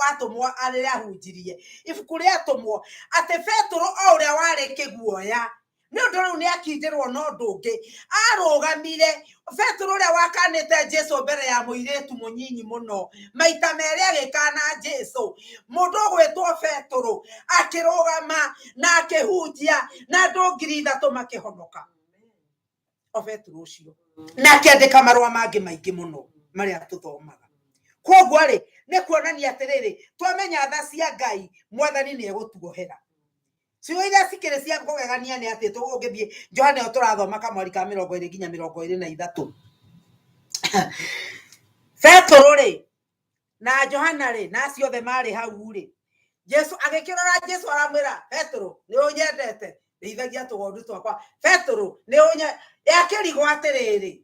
atũmwo arĩa ahunjirie ibuku rĩa atũmwo atĩ Petũrũ o ũrĩa warĩ kĩguoya nĩ ũndũ rĩu nĩ akindĩrwo na ũndũ ũngĩ arũgamire. Petũrũ ũrĩa wakanĩte Jesu mbere ya mũirĩtu mũnyinyi mũno maita merĩ agĩkana Jesu, mũndũ ũgwĩtwo Petũrũ akĩrũgama na akĩhunjia na andũ 3,000 makĩhonoka. O Petũrũ ũcio na akĩandĩka marũa mangĩ maingĩ mũno marĩa tũthomaga. Koguo rĩ, nĩ kuonania atĩrĩrĩ, twamenya tha cia Ngai, Mwathani nĩ egũtuohera. Ciugo iria cikĩrĩ cia kũgegania nĩ atĩ tũgũgĩthiĩ Johana ĩyo tũrathoma kamweri ka 20 nginya 23. Petũrũ rĩ na Johana rĩ na acio othe marĩ hau rĩ, Jesu agĩkĩrora Jesu aramwĩra, Petũrũ nĩ ũnyendete, rĩithagia tũgondu twakwa. Petũrũ nĩ ũnye yakĩrigwo atĩrĩrĩ,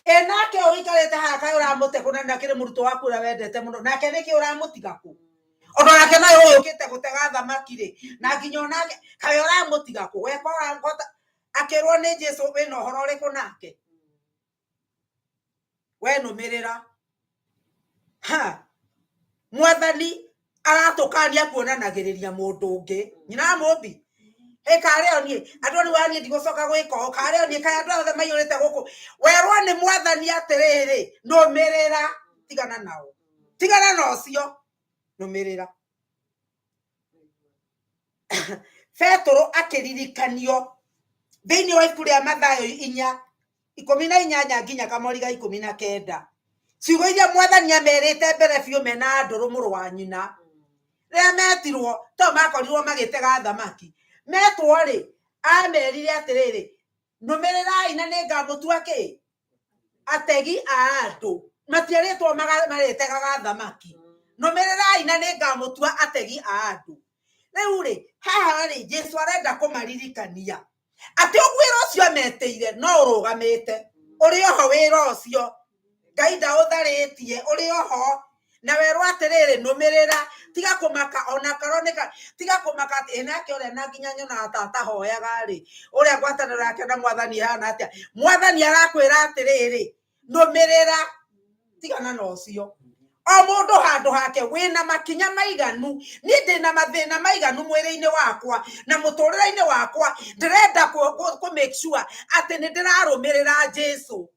ĩ nake ũikarĩte haha kaĩ ũramũte kũna na kĩrĩ mũrutwo waku ũrĩa wendete mũno, nake nĩkĩ ũramũtiga kũ? Ona nake nawe ũyũkĩte gũtega thamaki rĩ, na nginya onake kaĩ ũramũtiga kũ? Weka ũrahota akĩrwo nĩ Jesu wĩna ũhoro ũrĩkũ nake? We nũmĩrĩra. Ha Mwathani aratũkania kuonanagĩrĩria mũndũ ũngĩ. Nyina wa Mũmbi ĩ karĩ o niĩ andũ rĩu niĩ ndigũcoka gwĩka ũũ, karĩ o niĩ kaĩ andũ othe maiyũrĩte gũkũ. Werwo nĩ Mwathani atĩrĩrĩ, nũmĩrĩra, tigana nao, tigana na ũcio, nũmĩrĩra. Petũrũ akĩririkanio thĩinĩ wa ibuku rĩa Mathayo 4:18 nginya kamweri ga 19, ciugo iria Mwathani amerĩte mbere biũ mena Andũrũ mũrũ wa nyina rĩrĩa metirwo, to makorirwo magĩtega thamaki. Metwo rĩ, amerire atĩrĩrĩ, nũmĩrĩrai na nĩngamũtua kĩ? Ategi a andũ. Matierĩtwo marĩtegaga thamaki. Nũmĩrĩrai na nĩngamũtua ategi a andũ. Rĩu rĩ, haha rĩ, Jesu arenda kũmaririkania atĩ ũguo wĩra ũcio ametĩire no ũrũgamĩte, ũrĩ oho wĩra ũcio Ngai ndaũtharĩtie, ũrĩ oho. Na werwo atĩrĩrĩ, nũmĩrĩra, tiga kũmaka ona korwo nĩ tiga kũmaka atĩ ĩ nake ũrĩa na nginya nyonaga ta atahoyaga rĩ, ũrĩa ngwatanĩro yake na Mwathani ĩhana atĩa. Mwathani arakwĩra atĩrĩrĩ, nũmĩrĩra, tigana na ũcio. O mũndũ handũ hake wĩna makinya maiganu. Niĩ ndĩna mathĩna maiganu mwĩrĩ-inĩ wakwa na mũtũrĩre-inĩ wakwa, ndĩrenda kũ make sure atĩ nĩ ndĩrarũmĩrĩra Jesu.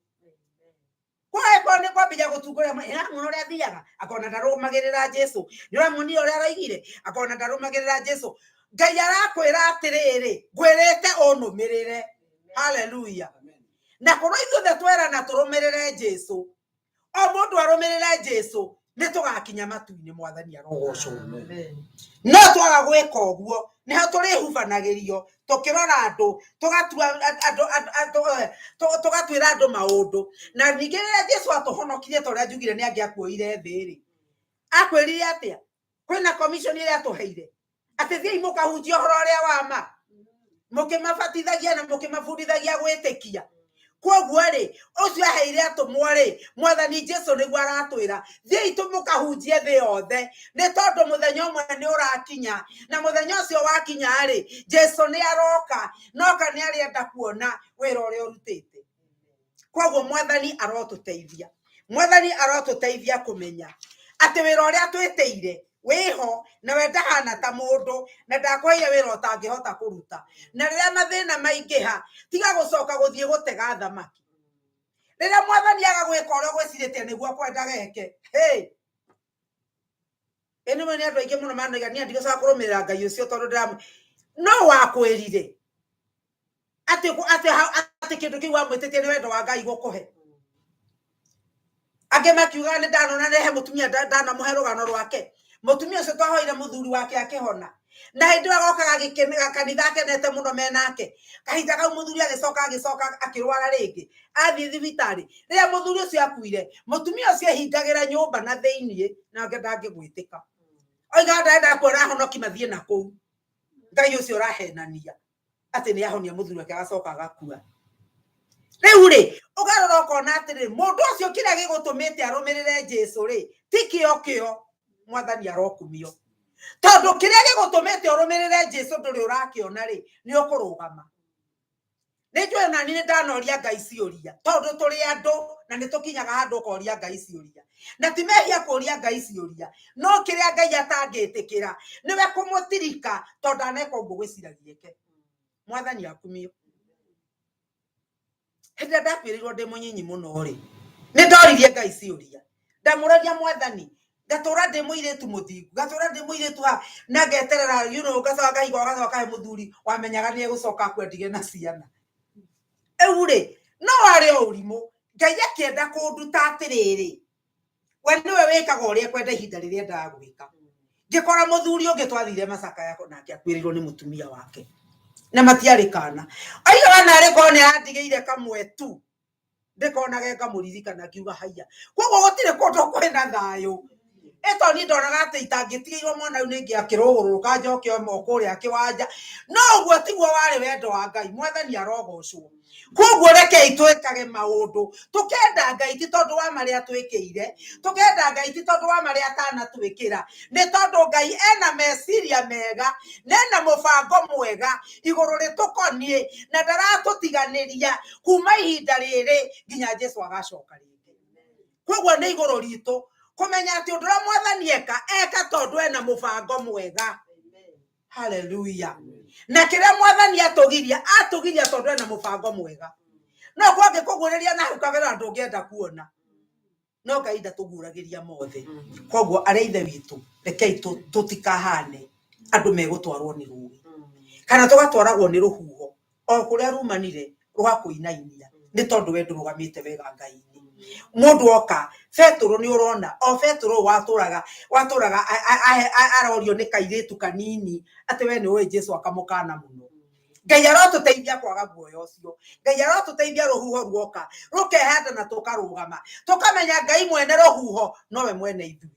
Kwa nĩ kwambia gũtungũrĩra mũno ũrĩa athiaga akona ndarũmagĩrĩra Jesu, nĩ ũramuonire ũrĩa araigire akona ndarũmagĩrĩra Jesu. Ngai arakwĩra atĩrĩrĩ, ngwĩrĩte ũnũmĩrĩre. Haleluya. Na korwo ithuothe twerana tũrũmĩrĩre Jesu, o mũndũ arũmĩrĩre Jesu, nĩ tũgakinya matu-inĩ. Mwathani arogocwo. No twaga gwĩka ũguo, nĩho tũrĩhubanagĩrio tũkĩrora andũ, tũgatua andũ, tũgatuĩra andũ maũndũ. Na ningĩ rĩrĩa Jesu atũhonokirie, ta ũrĩa njugire nĩ angĩakuoire thĩ rĩ, akwĩrire atĩa? Kwĩna commission ĩrĩa atũheire atĩ thiĩi mũkahunjia ũhoro ũrĩa wa ma, mũkĩmabatithagia na mũkĩmabundithagia gwĩtĩkia. Koguo rĩ, ũcio aheire atũmwo rĩ, Mwathani Jesu nĩguo aratwĩra thiĩi tũmũkahunjie thĩ yothe, nĩ tondũ mũthenya ũmwe nĩ ũrakinya, na mũthenya ũcio wakinya rĩ, Jesu nĩ aroka, noka nĩ arĩenda kuona wĩra ũrĩa ũrutĩte. Koguo Mwathani arotũteithia, Mwathani arotũteithia kũmenya atĩ wĩra ũrĩa twĩtĩire wĩho, na we ndahana ta mũndũ, na ndakũheire wĩra ũtangĩhota kũruta. Na rĩrĩa mathĩna maingĩha, tiga gũcoka gũthiĩ gũtega thamaki. Rĩrĩa Mwathani aga gwĩka ũrĩa ũgwĩcirĩtie nĩguo akwendaga eke, hey! Ĩ nĩwe nĩ andũ aingĩ mũno manoiga niĩ ndigũcoka kũrũmĩrĩra Ngai ũcio tondũ ndĩramũ no wakwĩrire atĩ atĩ atĩ kĩndũ kĩu wamwĩtĩtie nĩ wendo wa Ngai gũkũhe. Angĩ makiuga nĩ ndanona rehe mũtumia ndanamũhe rũgano rwake. Mũtumia ũcio twahoire mũthuri wake akĩhona, na hĩndĩ ĩyo agokaga kanitha akenete mũno menake. Kahinda kau mũthuri agĩcoka akĩrwara rĩngĩ, athiĩ thibitarĩ. Rĩrĩa mũthuri ũcio akuire, mũtumia ũcio ehingagĩra nyũmba na thĩiniĩ, nake ndangĩgwĩtĩka. Oigaga ndarenda kuona ahonoki mathiĩ na kũu. Ngai ũcio ũrahenania atĩ nĩ ahonia mũthuri wake agacoka agakua. Rĩu rĩ, ũkarora ũkona atĩrĩrĩ, mũndũ ũcio kĩrĩa gĩgũtũmĩte arũmĩrĩre Jesu rĩ, ti kĩo kĩo, mwathani arokumio. Tondũ kĩrĩa gĩgũtũmĩte ũrũmĩrĩre Jesu ndũrĩ ũrakĩona rĩ, nĩ ũkũrũgama. Nĩ njũĩ ona niĩ nĩ ndanoria Ngai ciũria, tondũ tũrĩ andũ na nĩ tũkinyaga handũ ũkoria Ngai ciũria. Na ti mehia kũria Ngai ciũria, no kĩrĩa Ngai atangĩtĩkĩra nĩwe kũmũtirika, tondũ ndaneka ũguo gwĩciragia eke. Mwathani akumio. Hĩndĩ ĩrĩa ndakuĩrĩirwo ndĩ mũnyinyi mũno rĩ, nĩ ndoririe Ngai ciũria. Ndamũragia mwathani, ngatũra ndĩ mũirĩtu mũthingu, ngatũra ndĩ mũirĩtu ha, na ngeterera, you know, ngacoka ngahigwo, gacoka kahe mũthuri wamenyaga nĩ egũcoka akue ndige na ciana. Rĩu rĩ, no warĩ o ũrimũ. Ngai akĩenda kũnduta atĩrĩrĩ, we nĩwe wĩkaga ũrĩa ekwenda ihinda rĩrĩa endaga gwĩka. Ngĩkora mũthuri ũngĩ twathire macakaya nake akuĩrĩirwo nĩ mũtumia wake na matiarĩ kana. Oigaga narĩ korwo nĩ arandigĩire kamwe tu ndĩkonage ngamũririkana ngiuga haiya. Koguo gũtirĩ kũndũ kwĩna thayũ. Ĩto niĩ ndonaga atĩ itangĩtigĩirwo mwana ũyũ nĩngĩakĩrũgũrũka njoke o kũrĩa kĩwanja. No ũguo tiguo warĩ wendo wa Ngai. Mwathani arogocwo. Koguo rekei twĩkage maũndũ tũkenda Ngai ti tondũ wa marĩa twĩkĩire, tũkenda Ngai ti tondũ wa marĩa atanatwĩkĩra, nĩ tondũ Ngai ena meciria mega na ena mũbango mwega igũrũ rĩtũkoniĩ na ndaratũtiganĩria kuma ihinda rĩrĩ nginya Jesu agacoka rĩngĩ. Koguo nĩ igũrũ ritũ kũmenya atĩ ũndũ ũrĩa mwathani eka, eka tondũ ena mũbango mwega. Haleluya. Na kĩrĩa mwathani atũgiria, atũgiria tondũ ena mũbango mwega. No kwangĩkũguũrĩria na hau kabere na ndũngĩenda kuona. No Ngai ndatũguũragĩria mothe. Koguo arĩa ithe witũ, rekei tũtikahane andũ megũtwarwo nĩ rũĩ. Kana tũgatwaragwo nĩ rũhuho o kũrĩa rumanire rũgakũinainia nĩ tondũ we ndũrũgamĩte wega Ngai-inĩ. Mũndũ oka, Betũrũ nĩ ũrona, o Betũrũ ũyũ watũraga, watũraga arorio nĩ kairĩtu kanini atĩ we nĩ ũĩ Jesu akamũkana mũno. Ngai arotũteithia kwaga guoya ũcio. Ngai arotũteithia rũhuho ruoka, rũkehanda na tũkarũgama. Tũkamenya Ngai mwene rũhuho nowe mwene ithuĩ.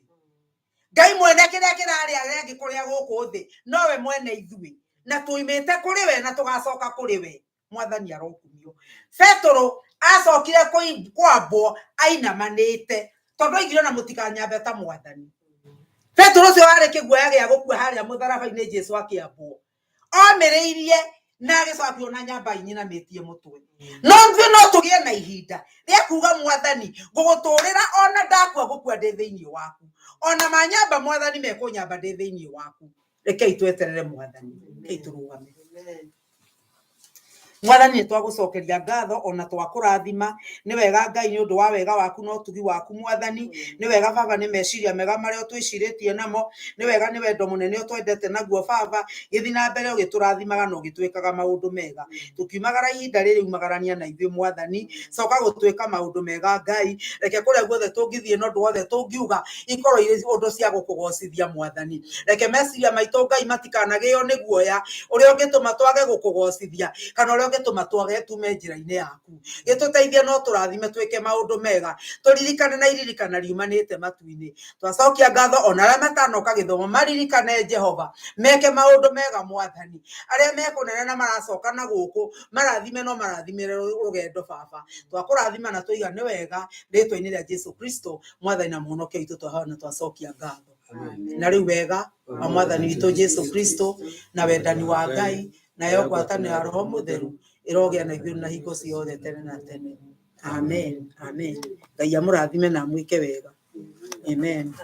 Ngai mwene kĩrĩa kĩrarĩa arĩa angĩ kũrĩa gũkũ thĩ nowe mwene ithuĩ. Na tuimĩte kũrĩ we na tũgacoka kũrĩ we. Mwathani arokumio. Petũrũ acokire kwambwo ainamanĩte tondũ oigire ona mũtikanyambe ta mwathani. Petũrũ ũcio warĩ kĩguoya gĩa gũkua harĩa mũtharaba-inĩ Jesu akĩambwo. Omĩrĩirie na agĩcoka kuona nyamba inyinamĩtie mũtwe. No ithuĩ no tũgĩe na ihinda rĩa kuga mwathani ngũgũtũrĩra ona ndakua ngũkua ndĩ thĩinĩ waku. Ona manyamba mwathani mekũnyamba ndĩ thĩinĩ waku. Rekei tweterere mwathani. Rekei tũrũgame. Mwathani nĩ twagũcokeria ngatho ona twakũrathima. Nĩ wega Ngai nĩ ũndũ wa wega waku na ũtugi waku mwathani. Nĩ wega baba nĩ meciria mega marĩa ũtwĩcirĩtie namo. Nĩ wega nĩ wendo mũnene ũtwendete naguo baba. Gĩthiĩ na mbere ũgĩtũrathimaga na ũgĩtwĩkaga maũndũ mega. Tũkiumagara ihinda rĩrĩ umagarania na ithuĩ mwathani. Coka gũtwĩka maũndũ mega Ngai. Reke kũrĩa guothe tũngĩthiĩ na ũndũ wothe tũngiuga ikorwo irĩ ũndũ cia gũkũgocithia mwathani. Reke meciria maitũ Ngai matikanagĩo nĩ guoya ũrĩa ũngĩtũma twage gũkũgocithia kana ũrĩa ũngĩtũma twage tume njĩra-inĩ yaku. Gĩtũteithie no tũrathime twĩke maũndũ mega, tũririkane na iririkana riumanĩte matu-inĩ. Twacokia ngatho ona arĩa matanoka gĩthomo maririkane Jehova, meke maũndũ mega mwathani. Arĩa me kũnene na maracoka na gũkũ marathime no marathimĩre rũgendo baba. Twakũrathima na twaiga nĩ wega rĩtwa-inĩ rĩa Jesu Kristo mwathani na mũhonokia witũ twahoya na twacokia ngatho. Na rĩu wega wa mwathani witũ Jesu Kristo na wendani wa Ngai nayo ngwatanĩro ya Roho Mũtheru ĩrogĩa na ithuĩ na hingo ciothe tene na tene. Amen. Amen. Ngai amũrathime na amwĩke wega. Amen.